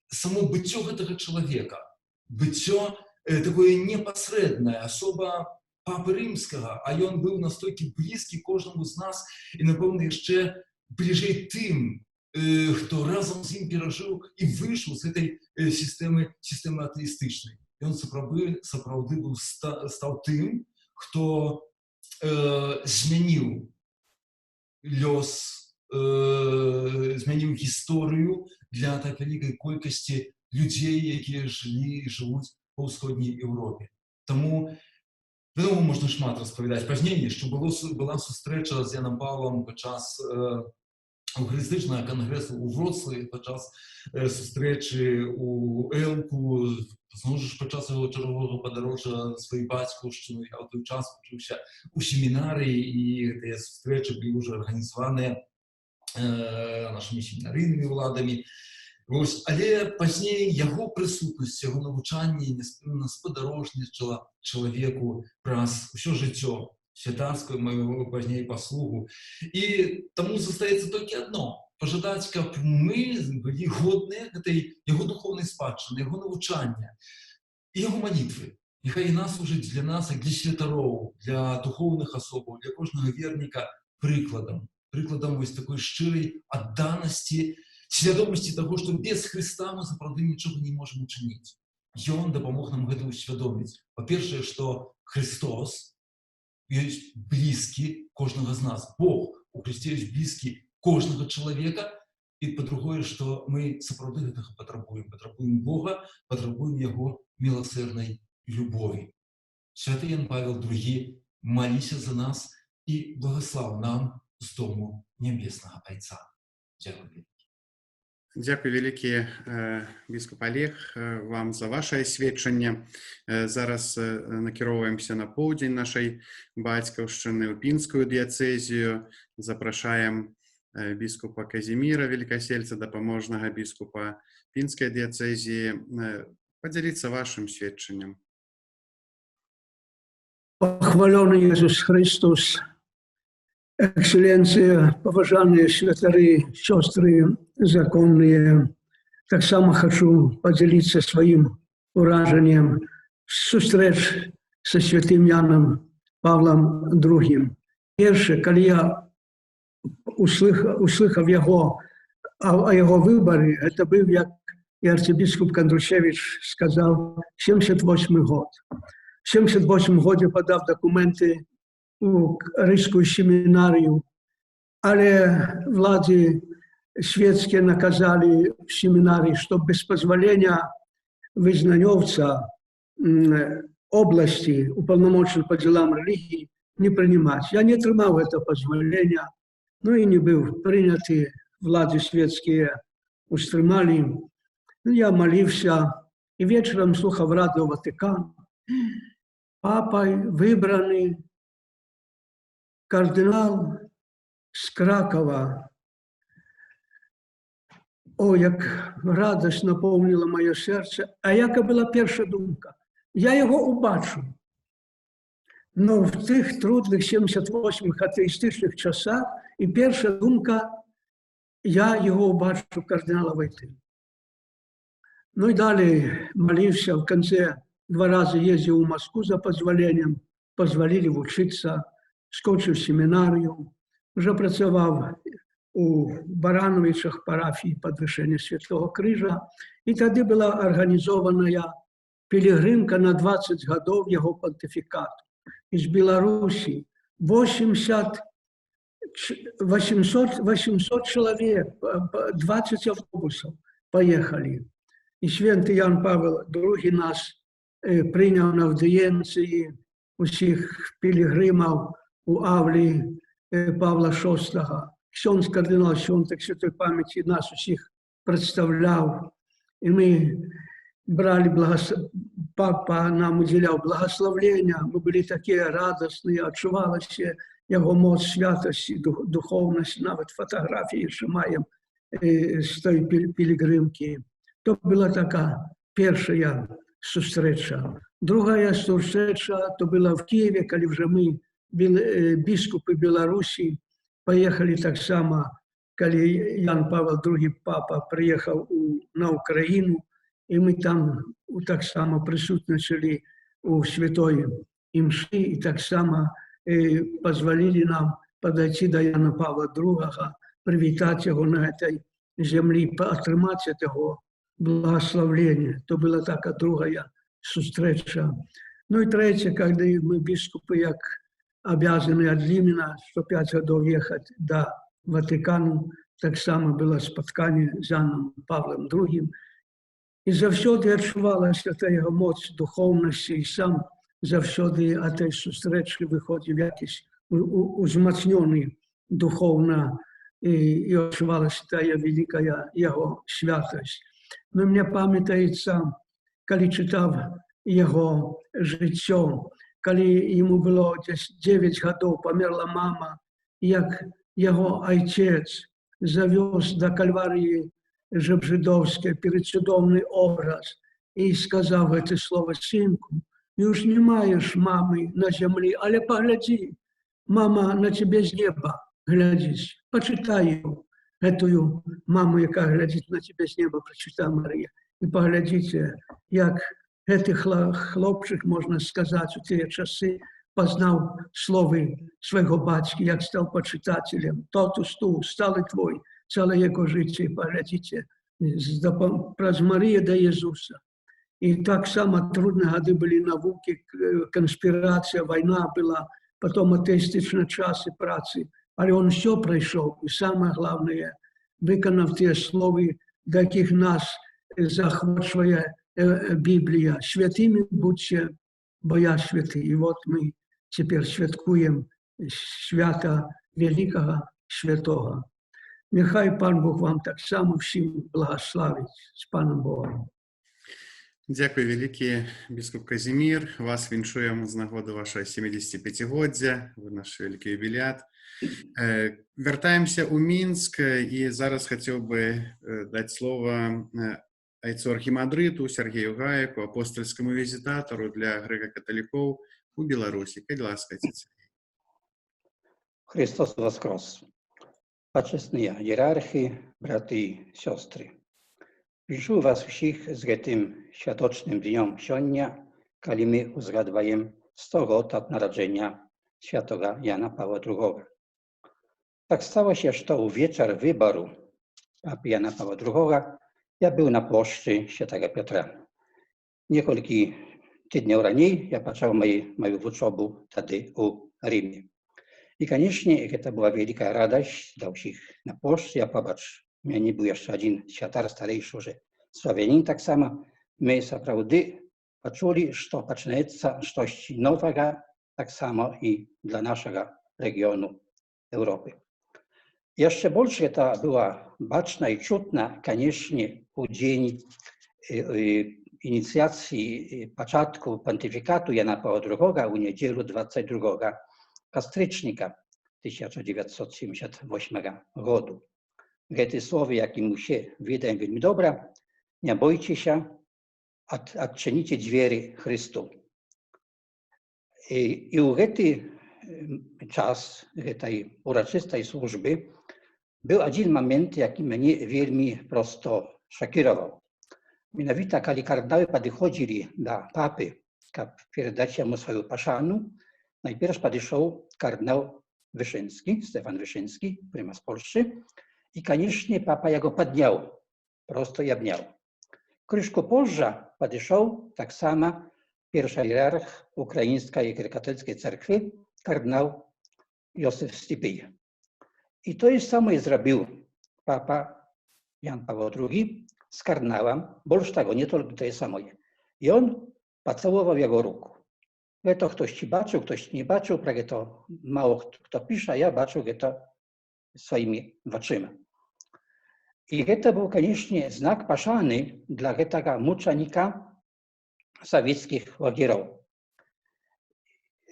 само быццё гэтага чалавека, быццё такое непасрэднае, асоба Папы Рымскага, а ён быў настолькі блізкі кожнаму з нас і, напэўна, яшчэ бліжэй тым, хто разам з ім перажыў і выйшаў з гэтай сістэмы атэістычнай. Ён сапраўды быў стаў тым, хто змяніў лёс, змяніў гісторыю для так вялікай колькасці людзей, якія жылі і жывуць па ўсходняй Еўропе. Таму, вядома, можна шмат распавядаць. Пазней яшчэ была сустрэча з Янам Павлам падчас Эўхарыстычнага кангрэсу ў Вроцлаве, падчас сустрэчы у Элку, зноў жа ж падчас яго чарговага падарожжа на сваю бацькаўшчыну. Я ў той час вучыўся ў семінарыі, і гэтыя сустрэчы былі ўжо арганізаваныя нашымі семінарыйнымі ўладамі. Вось, але пазней яго прысутнасць, яго навучанне няспынна спадарожнічала чалавеку праз усё жыццё, святарскую маю пазней паслугу. І таму застаецца толькі адно: пажадаць, каб мы былі годныя гэтай яго духоўнай спадчыны, яго навучання і яго малітвы. Няхай і нас служыць для нас, як для святароў, для духоўных асобаў, для кожнага верніка прыкладам, прыкладам вось такой шчырай адданасці, свядомасці таго, што без Хрыста мы сапраўды нічога не можам учыніць. Ён дапамог нам гэта ўсвядоміць. Па-першае, што Хрыстос ёсць блізкі кожнага з нас. Бог у Хрысце ёсць блізкі кожнага чалавека. І па-другое, што мы сапраўды гэтага патрабуем. Патрабуем Бога, патрабуем яго міласэрнай любові. Святы Ян Павел II, маліся за нас і благаслаў нам з дому нябеснага Айца. Дзякуй. Дзякуй вялікі, біскуп Алег, вам за ваше сведчанне. Зараз накіроўваемся на поўдзень нашай бацькаўшчыны, ў Пінскую дыяцэзію. Запрашаем біскупа Казіміра Велікасельца, дапаможнага біскупа Пінскай дыяцэзіі, падзяліцца вашым сведчаннем. Пахвалёны Езус Хрыстус, эксцэленцыя, паважаныя святары, сёстры законныя, таксама хачу падзяліцца сваім уражаннем сустрэч са святым Янам Павлам II. Першы, калі я услыхаў яго, о яго выбары, это быў, як і арцыбіскуп Кандрусевіч сказаў, 78 год. В 78 годзе падаў дакументы у Рыжскую семінарыю, але влады светские наказали в семинарии, что без позволения вызнанёвца области, уполномоченных по делам религии, не принимать. Я не атрымаў это позволение, ну и не был приняты, влады светские устрымалі. Ну, я молился и вечером слухаў радыё Ватыкан. Папой выбраны кардынал з Кракова. О, як радасць напоўніла маё сэрца. А яка была першая думка? Я яго убачу. Но в тых трудных 78 атэістычных часах і першая думка: я яго убачу, кардынала Вайтылу. Ну і далей маліўся, в конце два разы ездзіў у Москву за позволением, позволили вучыцца, скончыў семінарыю, уже працаваў у Барановичах, парафіі Падвышэння Святого Крыжа. І тады была арганізованая пілігрымка на 20 гадоў яго пантыфікату. Из Беларуси 80 800, 800 человек, 20 автобусов поехали. І святы Ян Павел II нас прыняў на аўдыенцыі усіх пілігрымаў у аўлі Павла VI. Ксёндз кардынал Сёнтак святой памяці нас усіх прадстаўляў. І мы брали папа нам уделял благословления, мы были такие радостные, адчувалася Яго моц святасці, духоўнасць, нават фатаграфіі яшчэ маем з той пілігрымкі. То была така першая сустрэча. Другая сустрэча то была в Киеве, калі вже мы, біскупы Беларусі, паехалі таксама, калі Ян Павел II папа прыехаў на Украіну, і мы там таксама прысутнічалі у святой імшы і таксама позволили нам подойти до Яна Павла II, прывітаць яго на этой зямлі, атрымаць ад яго благословление. То была така другая сустрэча. Ну і трэця, когда мы, біскупы, як обязаны ад Лімена 105 гадоў ехаць да Ватыкану, таксама было спатканне з Яном Павлом II. І заўсёды адчувалася та яго моц духоўнасці, і сам заўсёды ад той сустрэчы выходзіў якісь узмацнёны духоўна, і адчувалася тая вялікая яго святасць. Ну, мне памятаецца, калі чытаў яго жыццё, калі яму было дзесь 9 гадоў, памерла мама, як яго айцец завёз да Кальварыі Зебжыдоўскай перед цудоўны образ і сказаў гэта слово: «Сынку, już не маеш мамы на зямлі, але паглядзі, мама на цябе з неба глядзіць, пачытай гэтую маму, якая глядзіць на цябе з неба, Прачыстая Марыя». І паглядзіце, як гэты хлопчык, можна сказаць, у тыя часы пазнаў словы свайго бацькі, як стаў пачытацелем, «Totus tu», сталы твой, цэлае яго жыццё, паглядзіце, праз Марію да Езуса. І таксама трудныя гады былі навукі, канспірацыя, вайна была, потом атэістычны час і працы. Але он все прайшоў, і самае главное, выканаў тыя словы, да якіх нас заахвочвае Біблія: «Святымі будьце, бо я святы». І вот мы цяпер святкуем свята великага святого. Няхай Пан Бог вам таксама ўсім благаславіць. З Панам Богам. Дзякуй вялікі, біскуп Казімір. Вас віншуем з нагоды вашага 75-годдзя. Вы наш вялікі юбілят. Вяртаемся ў Мінск, і зараз хацеў бы даць слова айцу архімандрыту Сяргею Гаеку, апостальскаму візітатару для грэка-каталікоў у Беларусі. Калі ласка, айцец. Chrystus Woskros. Почесні ієрархи, брати, сестри. Віншую вас всіх з гэтым святочным днём сёння, калі мы узгадваем 100 год ад нараджэння святого Jana Pawła II. Tak stało się, że u wieczór wyboru papy Jana Pawła II ja był na płoszczy świętego Piotra. Niekolki tydniów raniej ja patrzał moją wuczobu wtedy u Rzymie. I koniecznie to była wielka radość dla wszystkich na płoszczy. Ja popatrz, mnie nie był jeszcze jeden światar starejszy, że sławianin tak samo. My naprawdę poczuli, że zaczynaється coś nowego, tak samo i dla naszego regionu Europy. Jeszcze больше to była baczna i czutna, koniecznie u dzień inicjacji początku pontyfikatu Jana Pawła II u niedzielu 22 kastrycznika 1978 roku. Гэты słowy, jakie mu się wydają wielmi dobra: «Nie bójcie się, odczynicie drzwi Chrystu». I u гэты czas tej uroczystej służby był jeden moment, jaki mnie wielmi prosto szokirował. Mianowicie, kiedy kardynały podchodzili do papy, kab передać mu swoją paszanu, najpierw podeszł kardynał Wyszyński, Stefan Wyszyński, prymas Polski, i koniecznie papa jego podniał, prosto i obniał. Kryszku pozже podeszł tak samo pierwszy hierarch Ukraińskiej Katolickiej Cerkwi, kardynał Józef Slipyj. I to jest samo zrobił papa Jan Paweł II z kardynałem, bolsz tego, nie tylko to jest samo. I on pocałował jego ruku. To ktoś ci baczył, ktoś nie baczył, prawie to mało kto pisze, a ja baczył to swoimi oczyma. I to był koniecznie znak paszany dla tego muczenika sowieckich łagierów.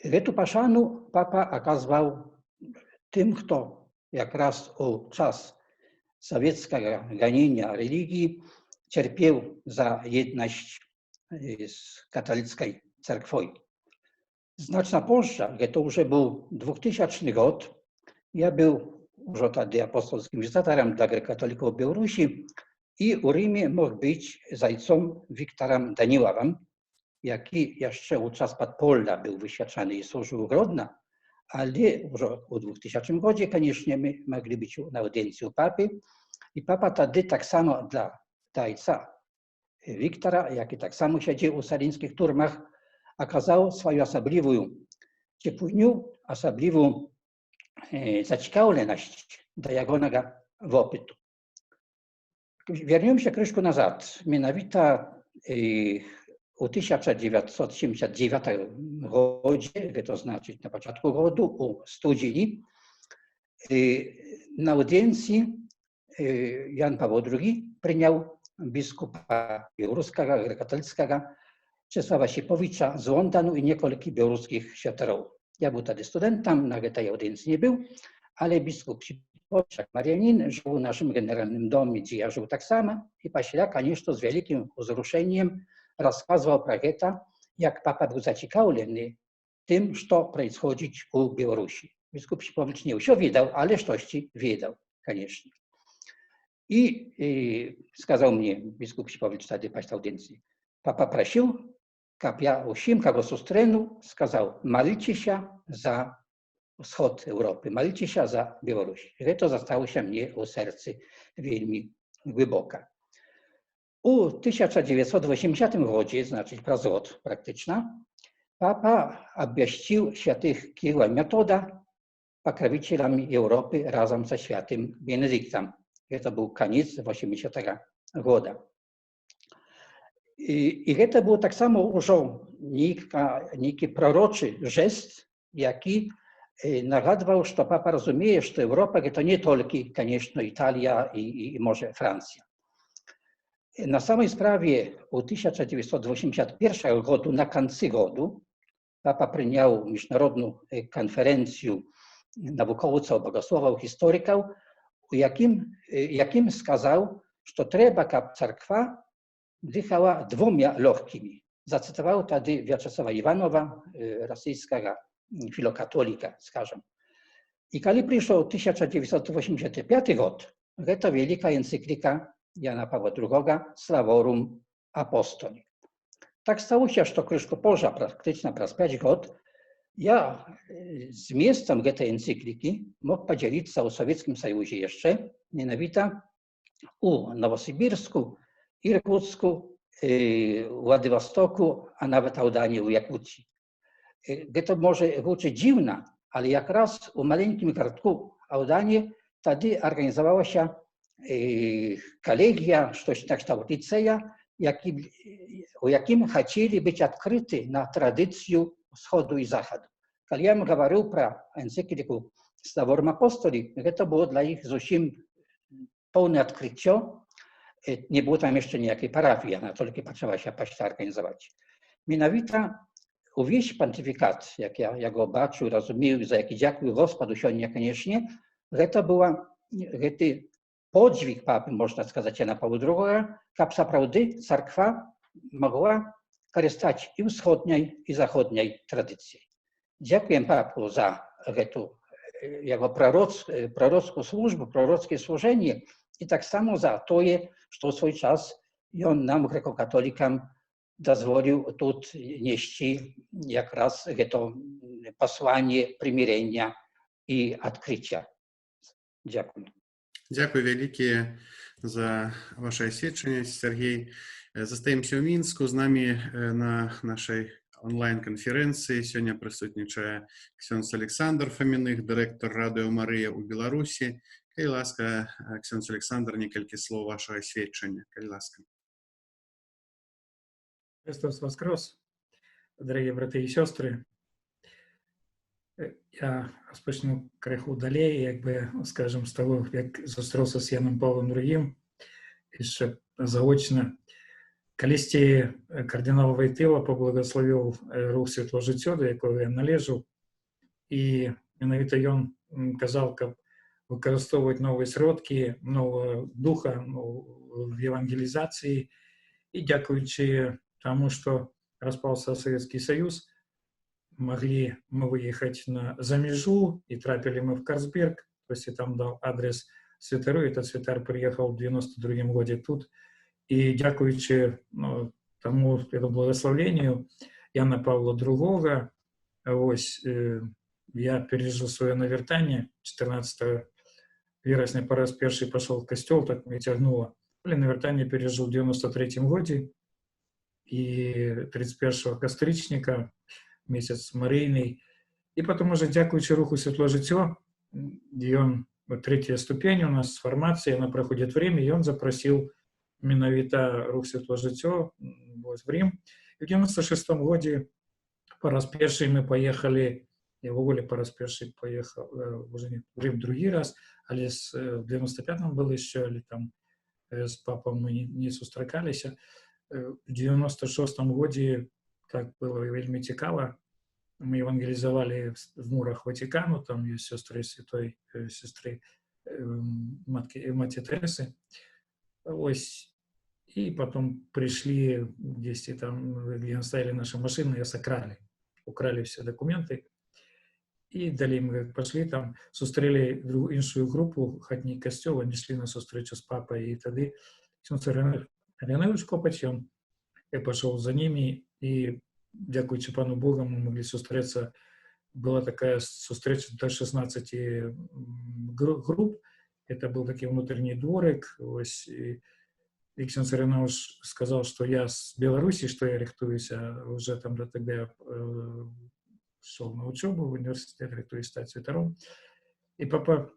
Гэту пашану папа оказывал Тым, хто якраз у час савецкага ганення рэлігіі цярпеў за еднасць з каталіцкай царквой. Значна позже, to już był 2000 rok, ja był już wtedy apostolskim wizytatorem dla grekokatolików Białorusi i u Rzymie mógł być z ojcem Wiktorem Daniłowem, jaki jeszcze u czas podpola był wyświadczany i służył Grodna, ale już u 2000 roku, koniecznie, my mogli być na audiencji u papy i papa wtedy tak samo dla ojca Wiktora, jaki tak samo siedział u salińskich turmach, okazał swoją osobliwą ciepłynю, osobliwą zaciekawioność do jagonego wopytu. Вернемся крышку назад. Mianowicie u 1979 гоdzie, to znaczy na początku roku, u studzieni, na audiencji Jan Paweł II przyjął biskupa białoruskiego, grekokatolickiego Czesława Sipowicza z Londonu i niekoliki białoruskich światarów. Ja był wtedy studentem, na tej audiencji nie był, ale biskup Sipowicz, marianin, żył w naszym generalnym domie, gdzie ja żył tak samo i paśla, конечно, z wielkim wzruszeniem rozkazywał prageta, jak papa był zaciekawiony tym, co происходит u Białorusi. Biskup Sipowicz nie все wiedział, ale coś wiedział, конечно. I сказał mnie biskup Sipowicz wtedy po audiencji. Papa prosił, kab ja усім, kogo sustrenu, сказał, malcie się za wschód Europy, malcie się za Białoruś. I to zostało się mnie u sercu wielmi głęboko. U 1980 roku, znaczy przez rok praktyczna, papa obwieścił świętych Kiryła i Metoda pokrowicielami Europy razem ze świętym Benedyktem. I to był koniec 80 года. I to było tak samo już neki proroczy gest, jaki nagadywał, że papa rozumie, że Europa to nie tylko, конечно, Italia i może Francja. Na samej sprawie u 1981 roku, na końcu roku, papa przyjął międzynarodową konferencję naukowców, bogosłowów, historyków, jakim skazał, że trzeba, kab cerkwa dychała dwoma logkimi. Zacytował wtedy Wiaczesława Iwanowa, rosyjskiego filokatolika, skażem. I kiedy przyszło 1985 rok, to wielka encyklika Jana Pawła II Slavorum Apostoli. Tak stało się, że to krótko porza, praktyczna przez 5 lat, ja z miejscem tej encykliki mógł podzielić się o Sowieckim Sojuzie jeszcze, mianowicie u Nowosybirsku, Irkucku, Władywostoku, a nawet Audanie u Jakucji. To może być dziwne, ale jak raz u maleńkim grodku Audanie wtedy organizowała się kolegia, coś na kształt liceja, o jakim chcieli być odkryty na tradycję wschodu i zachodu. Kiedy ja mówił pro encykliku Slavorum Apostoli, to było dla nich zupełnie pełne odkrycie. Nie było tam jeszcze niejakiej parafii, ona tylko potrzeba się paśta organizować. Mianowicie uwieś pontyfikat, jak ja go baczył, rozumiał, za jaki dziękuję Gospodu się niekoniecznie, to była podźwig papy, można сказать, Jana Pawła II, kab zaprawdy cerkwa mogła korzystać i wschodniej, i zachodniej tradycji. Dziękuję papu za tę jego prorocką służbę, prorockie służenie i tak samo za to, że w swój czas on nam, grekokatolikom, dozwolił tu nieść jak raz to posłanie примирения i odkrycia. Dziękuję. Дзякуй вялікі за ваше сведчанне, Сергей. Застаемся ў Мінску. З намі на нашай онлайн-канферэнцыі сёння прысутнічае ксёндз Александр Фаміных, дырэктар Радыё Марыя ў Беларусі. Калі ласка, ксёндз Александр, некалькі слоў вашага сведчання. Калі ласка. Христос воскрес, дорогие браты и сестры. Я распачну крыху далей, як бы, скажем, з таго, як зустраўся з Яном Павлом II, яшчэ заочна. Калісьці кардынал Вайтыла паблагаславіў рух «Святло жыццё», да якога я належу, і менавіта ён казаў, каб выкарыстоўваць новыя сродкі, нового духа, ну, в евангелізацыі. І дзякуючы таму, што распался Советский Союз, могли мы выехать за межу, и трапілі мы в Карсберг, то есть я там дал адрес святару, этот святар приехал в 92 году тут, и дзякуючы, ну, тому этому благословлению Яна Павла II, ось, я пережил свое навяртанне 14 верасня, па раз першы пошел в костел, так меня тягнуло. Але навяртанне пережил в 93 году, и 31 кастрычніка, месяц марыйны. И потом уже, дзякуючы руху «Святло жыццё», ён, вот третья ступень у нас фармацыі, она проходит время, и он запросил менавіта рух «Святло жыццё», вот, в Рим. И в 96 году па раз першы мы поехали, я ўвогуле па раз першы поехал, уже не в Рим другі раз, але в 95-м был еще, але там з папам мы не сустракаліся. В 96-м годзе так было вельмі цікава. Мы евангелізавалі в мурах Ватикану, там есть сестры святой сестры матки, маці Тересы. Ось. И потом пришли здесь, там, где стояли наши машины, и сокрали. Украли все документы. И далей мы пошли там, сустрэлі іншую групу, хатні касцёл, они шли на сустрэчу з папай, і тады ксёндз Ряневич Копач, ён, я пошел за ними, и, дзякуючы пану Богу, мы могли сустрэцца. Была такая сустрэча до 16 групп, это был такі внутренний дворик, ось, и ксёндз Ряневич сказал, что я с Беларуси, что я рыхтуюся, уже там до тогда я шел на учебу в университет, рыхтуюсь стать святаром. И папа,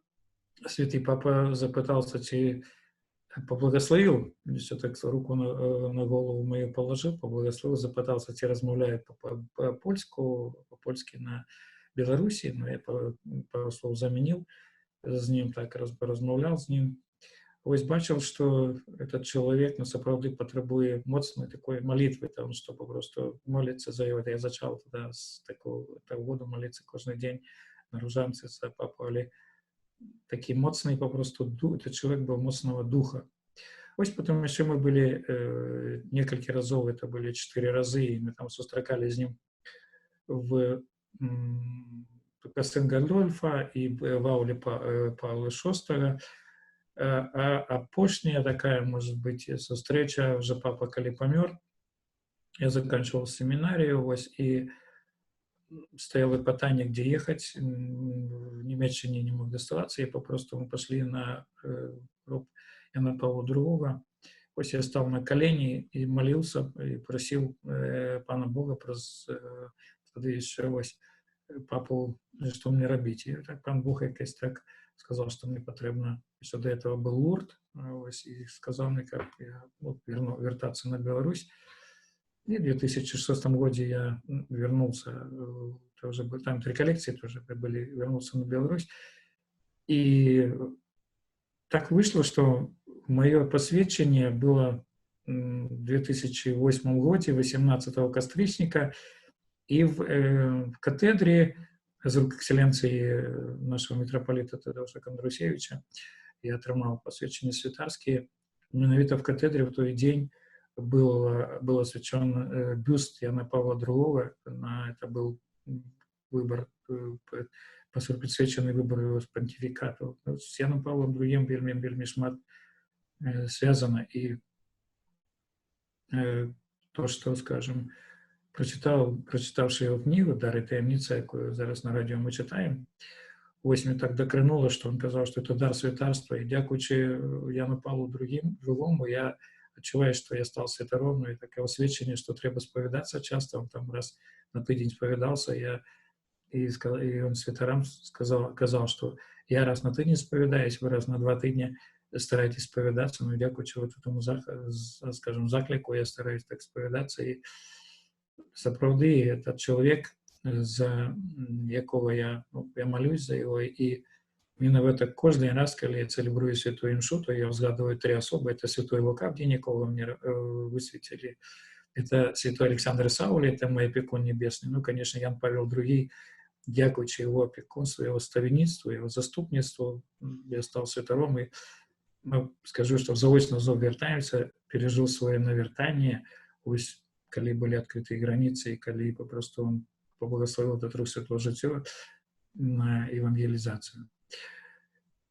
святый папа запытался, ці поблагословил, все так руку на голову мою положил, поблагословил, запытался, ці размаўляю по-польску, по-польски на Беларуси, но я пару слов заменил, з ним так размаўлял з ним. Ось бачыў, что этот человек, ну, сапраўды патрабуе моцнай такой молитвы, там, чтобы просто молиться за его. Я зачал тогда с такого года молиться каждый день на ружанцы за папу, але такі моцны попросту этот человек был моцного духа. Ось потом еще мы были некалькі разоў, это были четыре разы, и мы там сустракалі з ним в Кастель Гандольфа и в ауле Павла VI. А апошняя такая, может быть, сустрэча, уже папа калі памёр, я заканчивал семинарию, ось, и стояло пытанне, где ехать, в Нямеччине не мог доставаться, и попросту мы пошли на гроб Яна Павла II. Ось я стал на колени и молился, и просил пана Бога праз тады еще, ось, папу, что мне рабіць. І так пан Бог якось так сказал, что мне патрэбна, еще до этого был Лурд, ось, и сказал мне, как я, вот, вяртацца на Беларусь. И в 2006 году я вернулся, тоже был, там три коллекции тоже были, вернулся на Беларусь. И так вышло, что мое посвящение было в 2008 году, 18 кастрычніка, и в катедре з рук экселенцыі нашего митрополита Тадеуша Кондрусевича я атрымаў пасвячэнне святарскія. Менавіта в катедре в той день был освящен бюст Яна Павла II. Это был выбор, прысвечаны выбору с понтификату. Ну, с Яном Павлом II вельмі, вельмі шмат связано. И то, что, скажем, прочитавши его книгу «Дар и таямніца», якую зараз на радио мы читаем, ось мне так дакрануло, что он казаў, что это дар святарства. И дзякуючы Яну Павлу другому, я адчуваю, что я стал святаром, ну, и такое освячение, что трэба спавядацца часто, он там раз на тыдзень спавядался, и, сказал, и он святарам сказал, казаў, что я раз на тыдзень спавядаюсь, вы раз на 2 тыдня старайтесь спавядацца, ну, дзякуючы вот этому, скажем, закліку, я стараюсь так спавядацца, и сапраўды этот человек, за якого я, ну, я молюсь за его, и менавіта кожны раз, калі я цэлебрую святую імшу, то я ўзгадываю три асобы. Это святой Лука, в день якого мне высветили. Это святой Александр Саули, это мой опекун небесный. Ну, конечно, Ян Павел II, дзякуючы его апекунству, его ставеніцтву, его заступніцтву, я стал святаром, и, ну, скажу, что заочно зноў вяртаемся, пережил свое навяртанне, ось калі былі адкрытыя границы, і калі попросту он поблагословил этот рух Святого жыццё на евангелізацыю.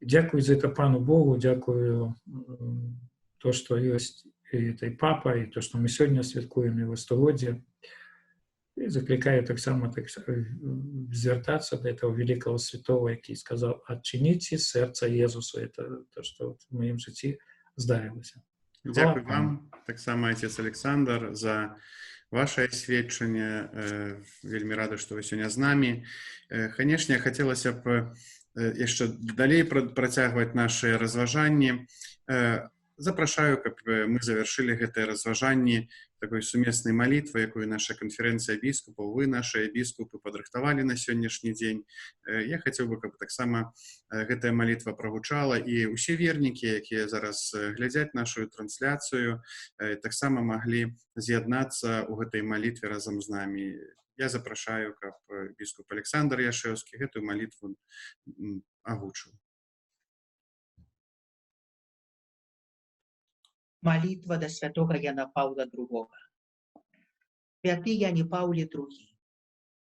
Дзякую за это Пану Богу, дзякую то, что ёсць и этой папа, и то, что мы сегодня святкуем его стагоддзе. І заклікаю таксама так звяртацца до этого великого святого, які сказал: «Адчыніце сэрца Езусу». Это то, что вот в маім жыцці здарылася. Дзякуй вам таксама, отец Александр, за ваше сведчанне. Вельмі рады, што вы сёння з намі. Канешне, хацелася б яшчэ далей працягваць нашы разважанні. Запрашаю, каб мы завяршылі гэтыя разважанні такой сумеснай малітвай, якую наша канферэнцыя біскупаў, вы, нашыя біскупы, падрыхтавалі на сённяшні дзень. Я хацеў бы, каб таксама гэтая малітва прагучала і ўсе вернікі, якія зараз глядзяць нашу трансляцыю, таксама маглі з'яднацца ў гэтай малітве разам з намі. Я запрашаю, каб біскуп Александр Яшэўскі гэтую малітву агучыў. Молитва до святого Яна Павла II. Святы Яне Паўле II,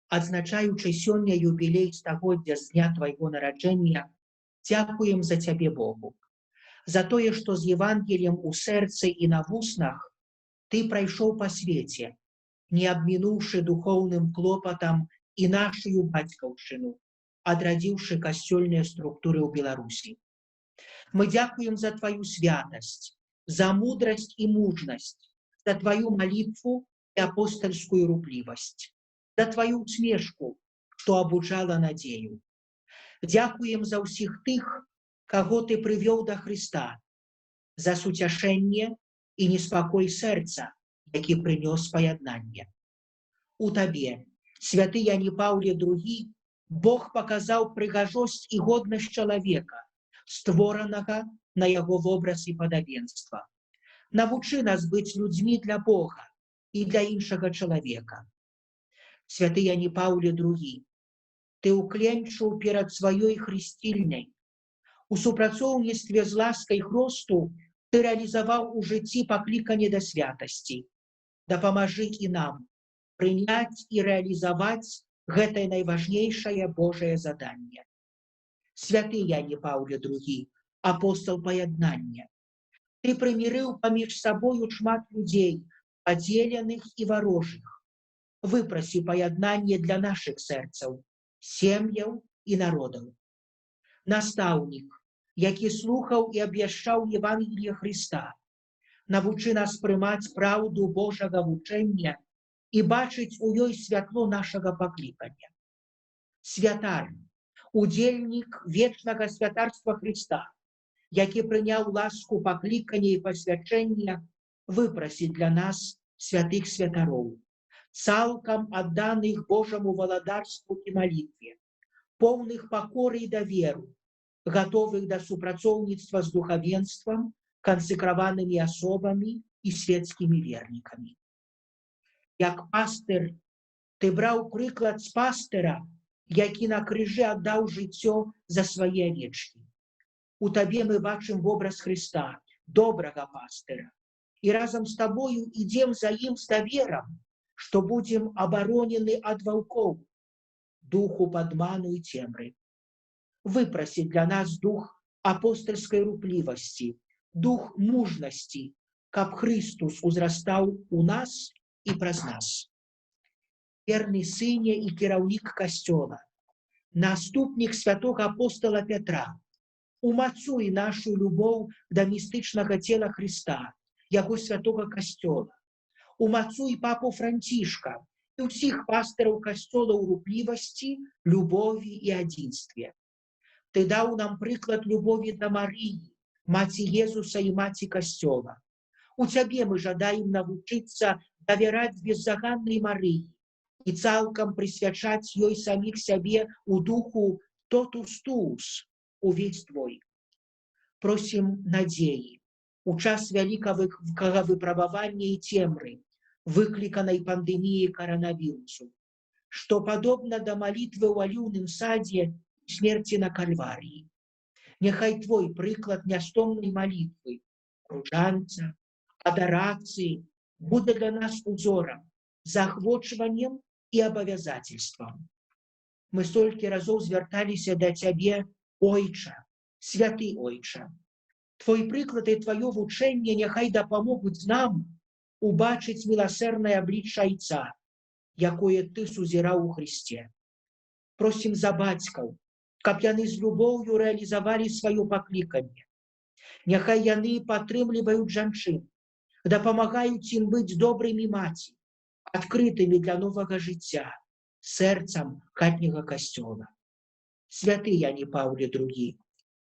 адзначаючы сёння юбілей стагоддзя з дня твайго нараджэння, дзякуем за цябе Богу, за тое, што з Евангеллем у сэрцы і на вуснах ты прайшоў па свеце, не абмінуўшы духоўным клопатам і нашую бацькаўшчыну, адрадзіўшы касцёльныя структуры ў Беларусі. Мы дзякуем за тваю святасць, за мудрасць і мужнасць, за твою молитву и апостольскую руплівасць, за твою усмешку, што абуджала надзею. Дзякуем за ўсіх тых, каго ты прывёў да Хрыста, за суцяшэнне і неспакой сэрца, які прынёс паяднанне. У табе, святы Яне Паўле II, Бог паказаў прыгажосць і годнасць чалавека, створанага на яго вобраз і падабенства. Навучы нас быць людзьмі для Бога і для іншага чалавека. Святы Яне Паўле II, ты ўкленчыў перад сваёй хрысцільняй. У супрацоўніцтве з ласкай хросту ты рэалізаваў у жыцці пакліканне да святасці. Дапамажы і нам прыняць і рэалізаваць гэтае найважнейшае Божае заданне. Святы Яне Паўле II, апостол паяднання. Ты прымірыў паміж сабою шмат людзей, падзеленых і варожых. Выпрасі паяднанне для нашых сэрцаў, сем'яў і народаў. Настаўнік, які слухаў і абвяшчаў Евангелие Хрыста, навучы нас прымаць праўду Божага вучэння і бачыць у ёй святло нашага паклікання. Святар, удзельнік вечнага святарства Хрыста, які прыняў ласку паклікання і пасвячэння, выпрасі для нас святых святароў, цалкам адданых Божаму валадарству і малітве, поўных пакоры і даверу, гатовых да супрацоўніцтва з духавенствам, кансекраванымі асобамі і светскімі вернікамі. Як пастыр, ты браў прыклад з пастыра, які на крыжы аддаў жыццё за свае авечкі. У табе мы бачым вобраз Хрыста, добрага пастыра, і разам з табою ідзем за ім з даверам, што будзем абаронены ад ваўкоў, духу падману і цемры. Выпрасі для нас дух апостальскай руплівасці, дух мужнасці, каб Хрыстус узрастаў у нас і праз нас. Верны сыне і кіраўнік касцёла, наступнік святого апостола Пятра, умацуй нашу любоў да містычнага цела Хрыста, яго святого касцёла. Умацуй папу Францішка і ўсіх пастыраў касцёла ў руплівасці, любові і адзінстве. Ты даў нам прыклад любові да Марыі, маці Езуса і маці касцёла. У цябе мы жадаем навучыцца давяраць беззаганнай Марыі і цалкам прысвячаць ёй саміх сябе ў духу тотус туус, увесь твой. Просім надзеі у час вялікага выпрабавання і цемры, выкліканай пандэміяй каранавірусу. што падобна да малітвы ў аліўным садзе, смерці на Кальварыі. Няхай твой прыклад нястомнай малітвы, ружанца, адарацыі будзе для нас узорам, заахвочваннем і абавязательствам. Мы столькі разоў звярталіся да цябе: «Ойча, святы ойча». Твой прыклад і тваё вучэнне няхай дапамогуць нам убачыць міласэрнае аблічча Айца, якое ты сузіраў у Хрысце. Просім за бацькаў, каб яны з любоўю рэалізавалі сваё пакліканне. Няхай яны падтрымліваюць жанчын, дапамагаюць ім быць добрымі маці, адкрытымі для новага жыцця, сэрцам хатняга касцёла. Святы Яне Паўле II,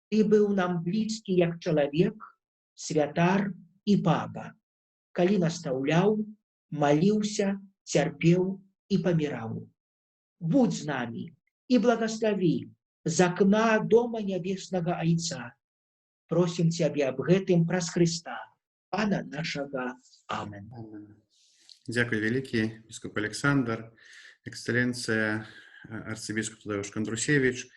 ты быў нам блізкі як чалавек, святар і папа, калі настаўляў, маліўся, цярпеў і паміраў. Будзь з намі і благаславі з акна дома нябеснага Айца. Просім цябе аб гэтым праз Хрыста, Пана нашага. Амен. Дзякуй вялікі, біскуп Аляксандр, эксцэленцыя арцыбіскуп Тадэвуш Кандрусевіч.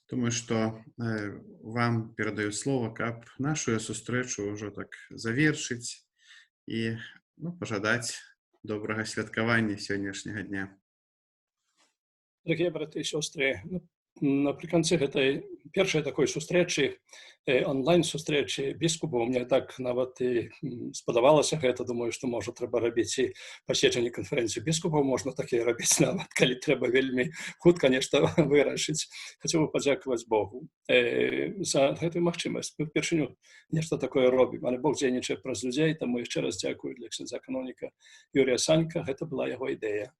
Думаю, што вам перадаю слова, каб нашу сустрэчу ўжо так завершыць і, ну, пажадаць добрага святкавання сённяшняга дня. Дарагія браты і сёстры, напрыканцы гэтай першай такой сустрэчы, онлайн сустрэчы біскупаў, мне так нават і спадабалася гэта, думаю, што, можа, трэба рабіць і паседжанне канферэнцыі біскупаў, можна такія рабіць нават, калі трэба вельмі хутка нешта вырашыць. Хацеў бы падзякаваць Богу за гэтую магчымасць. Мы впершыню нешта такое робім, але Бог дзейнічае праз людзей, таму яшчэ раз дзякую для ксяндза каноніка Юрія Санька, гэта была яго ідэя.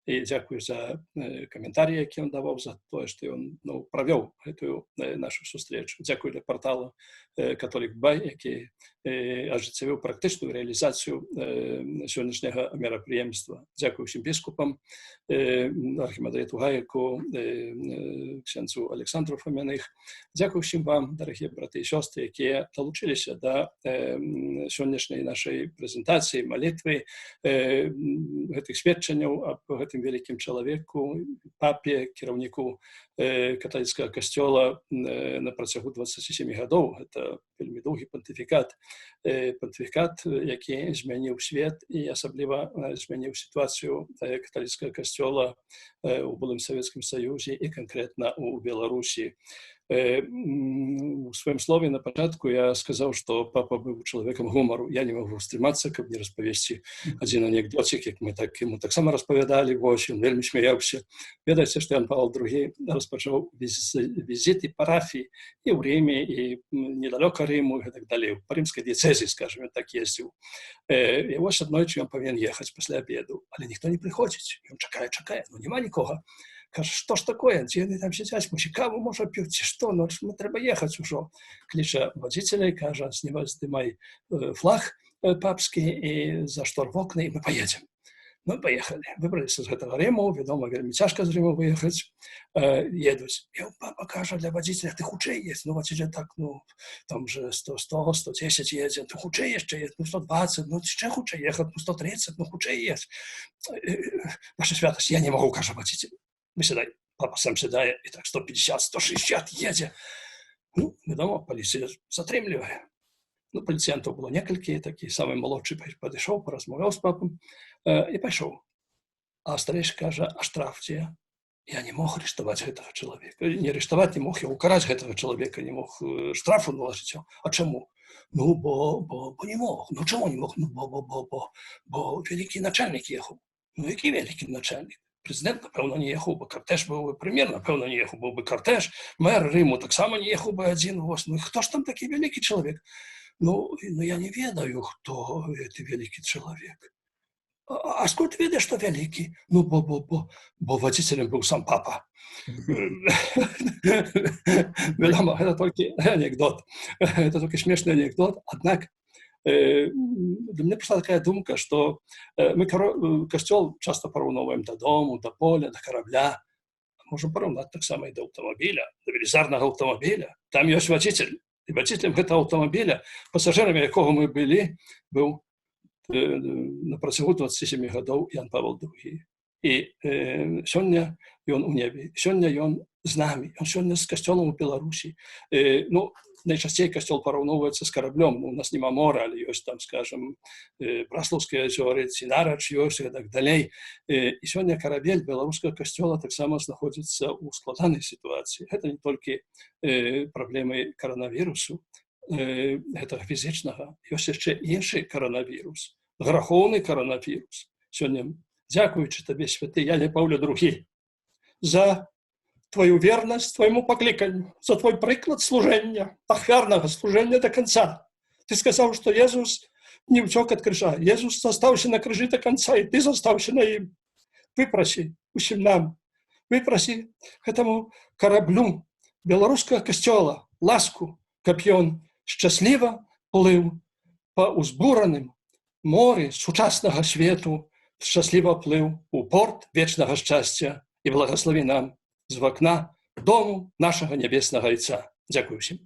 І дзякую за каментарі, які ён даваў, за тое, што ён, ну, правёў гэтую нашу сустрэчу. Дзякую для партала Католік Бай, які ажыццявіў практычную рэалізацыю сённяшняга мерапрыемства. Дзякую ўсім біскупам, архімандрыту Гаеку, ксяндзу Аляксандру Фамяных. Дзякую ўсім вам, дарагія браты і сёстры, якія далучыліся да сённяшняй нашай прэзентацыі, малітвы, гэтых сведчанняў аб гэтым вялікім чалавеку, папе, кіраўніку каталіцкага касцёла на працягу 27 гадоў. Гэта вельмі доўгі пантыфікат, пантыфікат, які змяніў свет і асабліва змяніў сітуацыю каталіцкага касцёла у былым Савецкім Саюзе і канкрэтна ў Беларусі. У сваім слове на пачатку я сказаў, што папа быў чалавекам гумару. Я не магу стрымацца, каб не распавесці адзін анекдоцік, як мы так ему таксама распавядалі, вось ён вельмі смяяўся. Ведаеце, што Ян Павел II распачаў візіты парафіі і ў Рыме, і недалёка Рыму, і гэтак далей, па рымскай дыяцэзіі, скажем, так ездзіў. І вось аднойчы ён павінен ехаць пасля обеду, але ніхто не прыходзіць. Ён чакае, чакае, ну няма нікога. Кажа: «Што ж такое, дзе яны там сядзяць, мусіць, каву, можа, п'юць ці што, ну, мы трэба ехаць ужо». Кліча водителя і кажа: «Здымай флаг папскі і заштор вокны, і мы поедем». Ну, поехали. Выбраліся з гэтага Рыму, вядома, вельмі цяжка з Рыму выехаць, едуць. І папа кажа для водителя: «Ты хутчэй едь». Ну, водитель так, ну, там же 100, 100, 110 едзе, ну, хутчэй яшчэ едь, ну, 120, ну, яшчэ хутчэй ехаць, ну, 130, ну, хутчэй едь. «Ваша святость, я не могу», — кажа водитель. Выседай. Папа сам сядае, і так 150, 160 едзе. Ну, вядома, паліцыя затрымлівае. Ну, паліцыянтаў было некалькі, такі самы малодшы падышоў, паразмаўляў з папам і пайшоў. А старэйшы кажа: «А штраф дзе?» «Я не мог арыштаваць гэтага чалавека. Не арыштаваць не мог, я укараць гэтага чалавека не мог, штрафу налажыць». «А чаму?» «Ну, бо не мог». «Ну, чаму не мог?» «Ну, бо вялікі начальнік ехаў». «Ну, які вялікі начальнік? Прэзідэнт, напэўна, не ехаў, бо картэж быў бы, прэм'ер, напэўна, не ехаў, быў бы картэж, мэр Рыму таксама не ехаў бы адзін, вось. Ну, хто ж там такі вялікі чалавек?» Ну, я не ведаю, хто гэты вялікі чалавек». А скуль ты ведаеш, што вялікі?» «Ну, бо водителем быў сам папа». Вядома, гэта толькі анекдот. Это толькі смешны анекдот, аднак для мяне прыйшла такая думка, што мы касцёл часта параўноўваем да дому, да поля, да карабля. Можам параўнаць таксама і да аўтамабіля, да велізарнага аўтамабіля. Там ёсць водитель. І водителем гэтага аўтамабіля, пасажырамі якога мы былі, быў на працягу 27 гадоў Ян Павел II. І сёння ён у небе, сёння ён з намі, ён сёння з касцёлам у Беларусі. Ну, найчасцей касцёл параўноўваецца з караблём. Ну, у нас няма мора, але ёсць там, скажем, Браслаўскія азёры ці Нарач ёсць і так далей. І сёння карабель беларускага касцёла таксама знаходзіцца ў складанай сітуацыі. Гэта не толькі праблемы каранавірусу, гэтага фізічнага, ёсць яшчэ іншы каранавірус, грахоўны каранавірус. Сёння, дзякуючы табе, святы Яне Паўле II, за твою вернасць твайму пакліканню, за твой прыклад служэння, ахвярнага служэння до конца. Ты сказаў, што Езус не ўцёк ад крыжа. Езус застаўся на крыжы до конца, і ты застаўся на ім. Выпрасі усім нам, выпрасі гэтаму караблю беларускага касцёла ласку, каб ён шчасліва плыў па узбураным моры сучаснага свету, шчасліва плыў у порт вечнага шчасця, і благаславі нам з вакна дому нашага нябеснага Айца. Дзякую ўсім.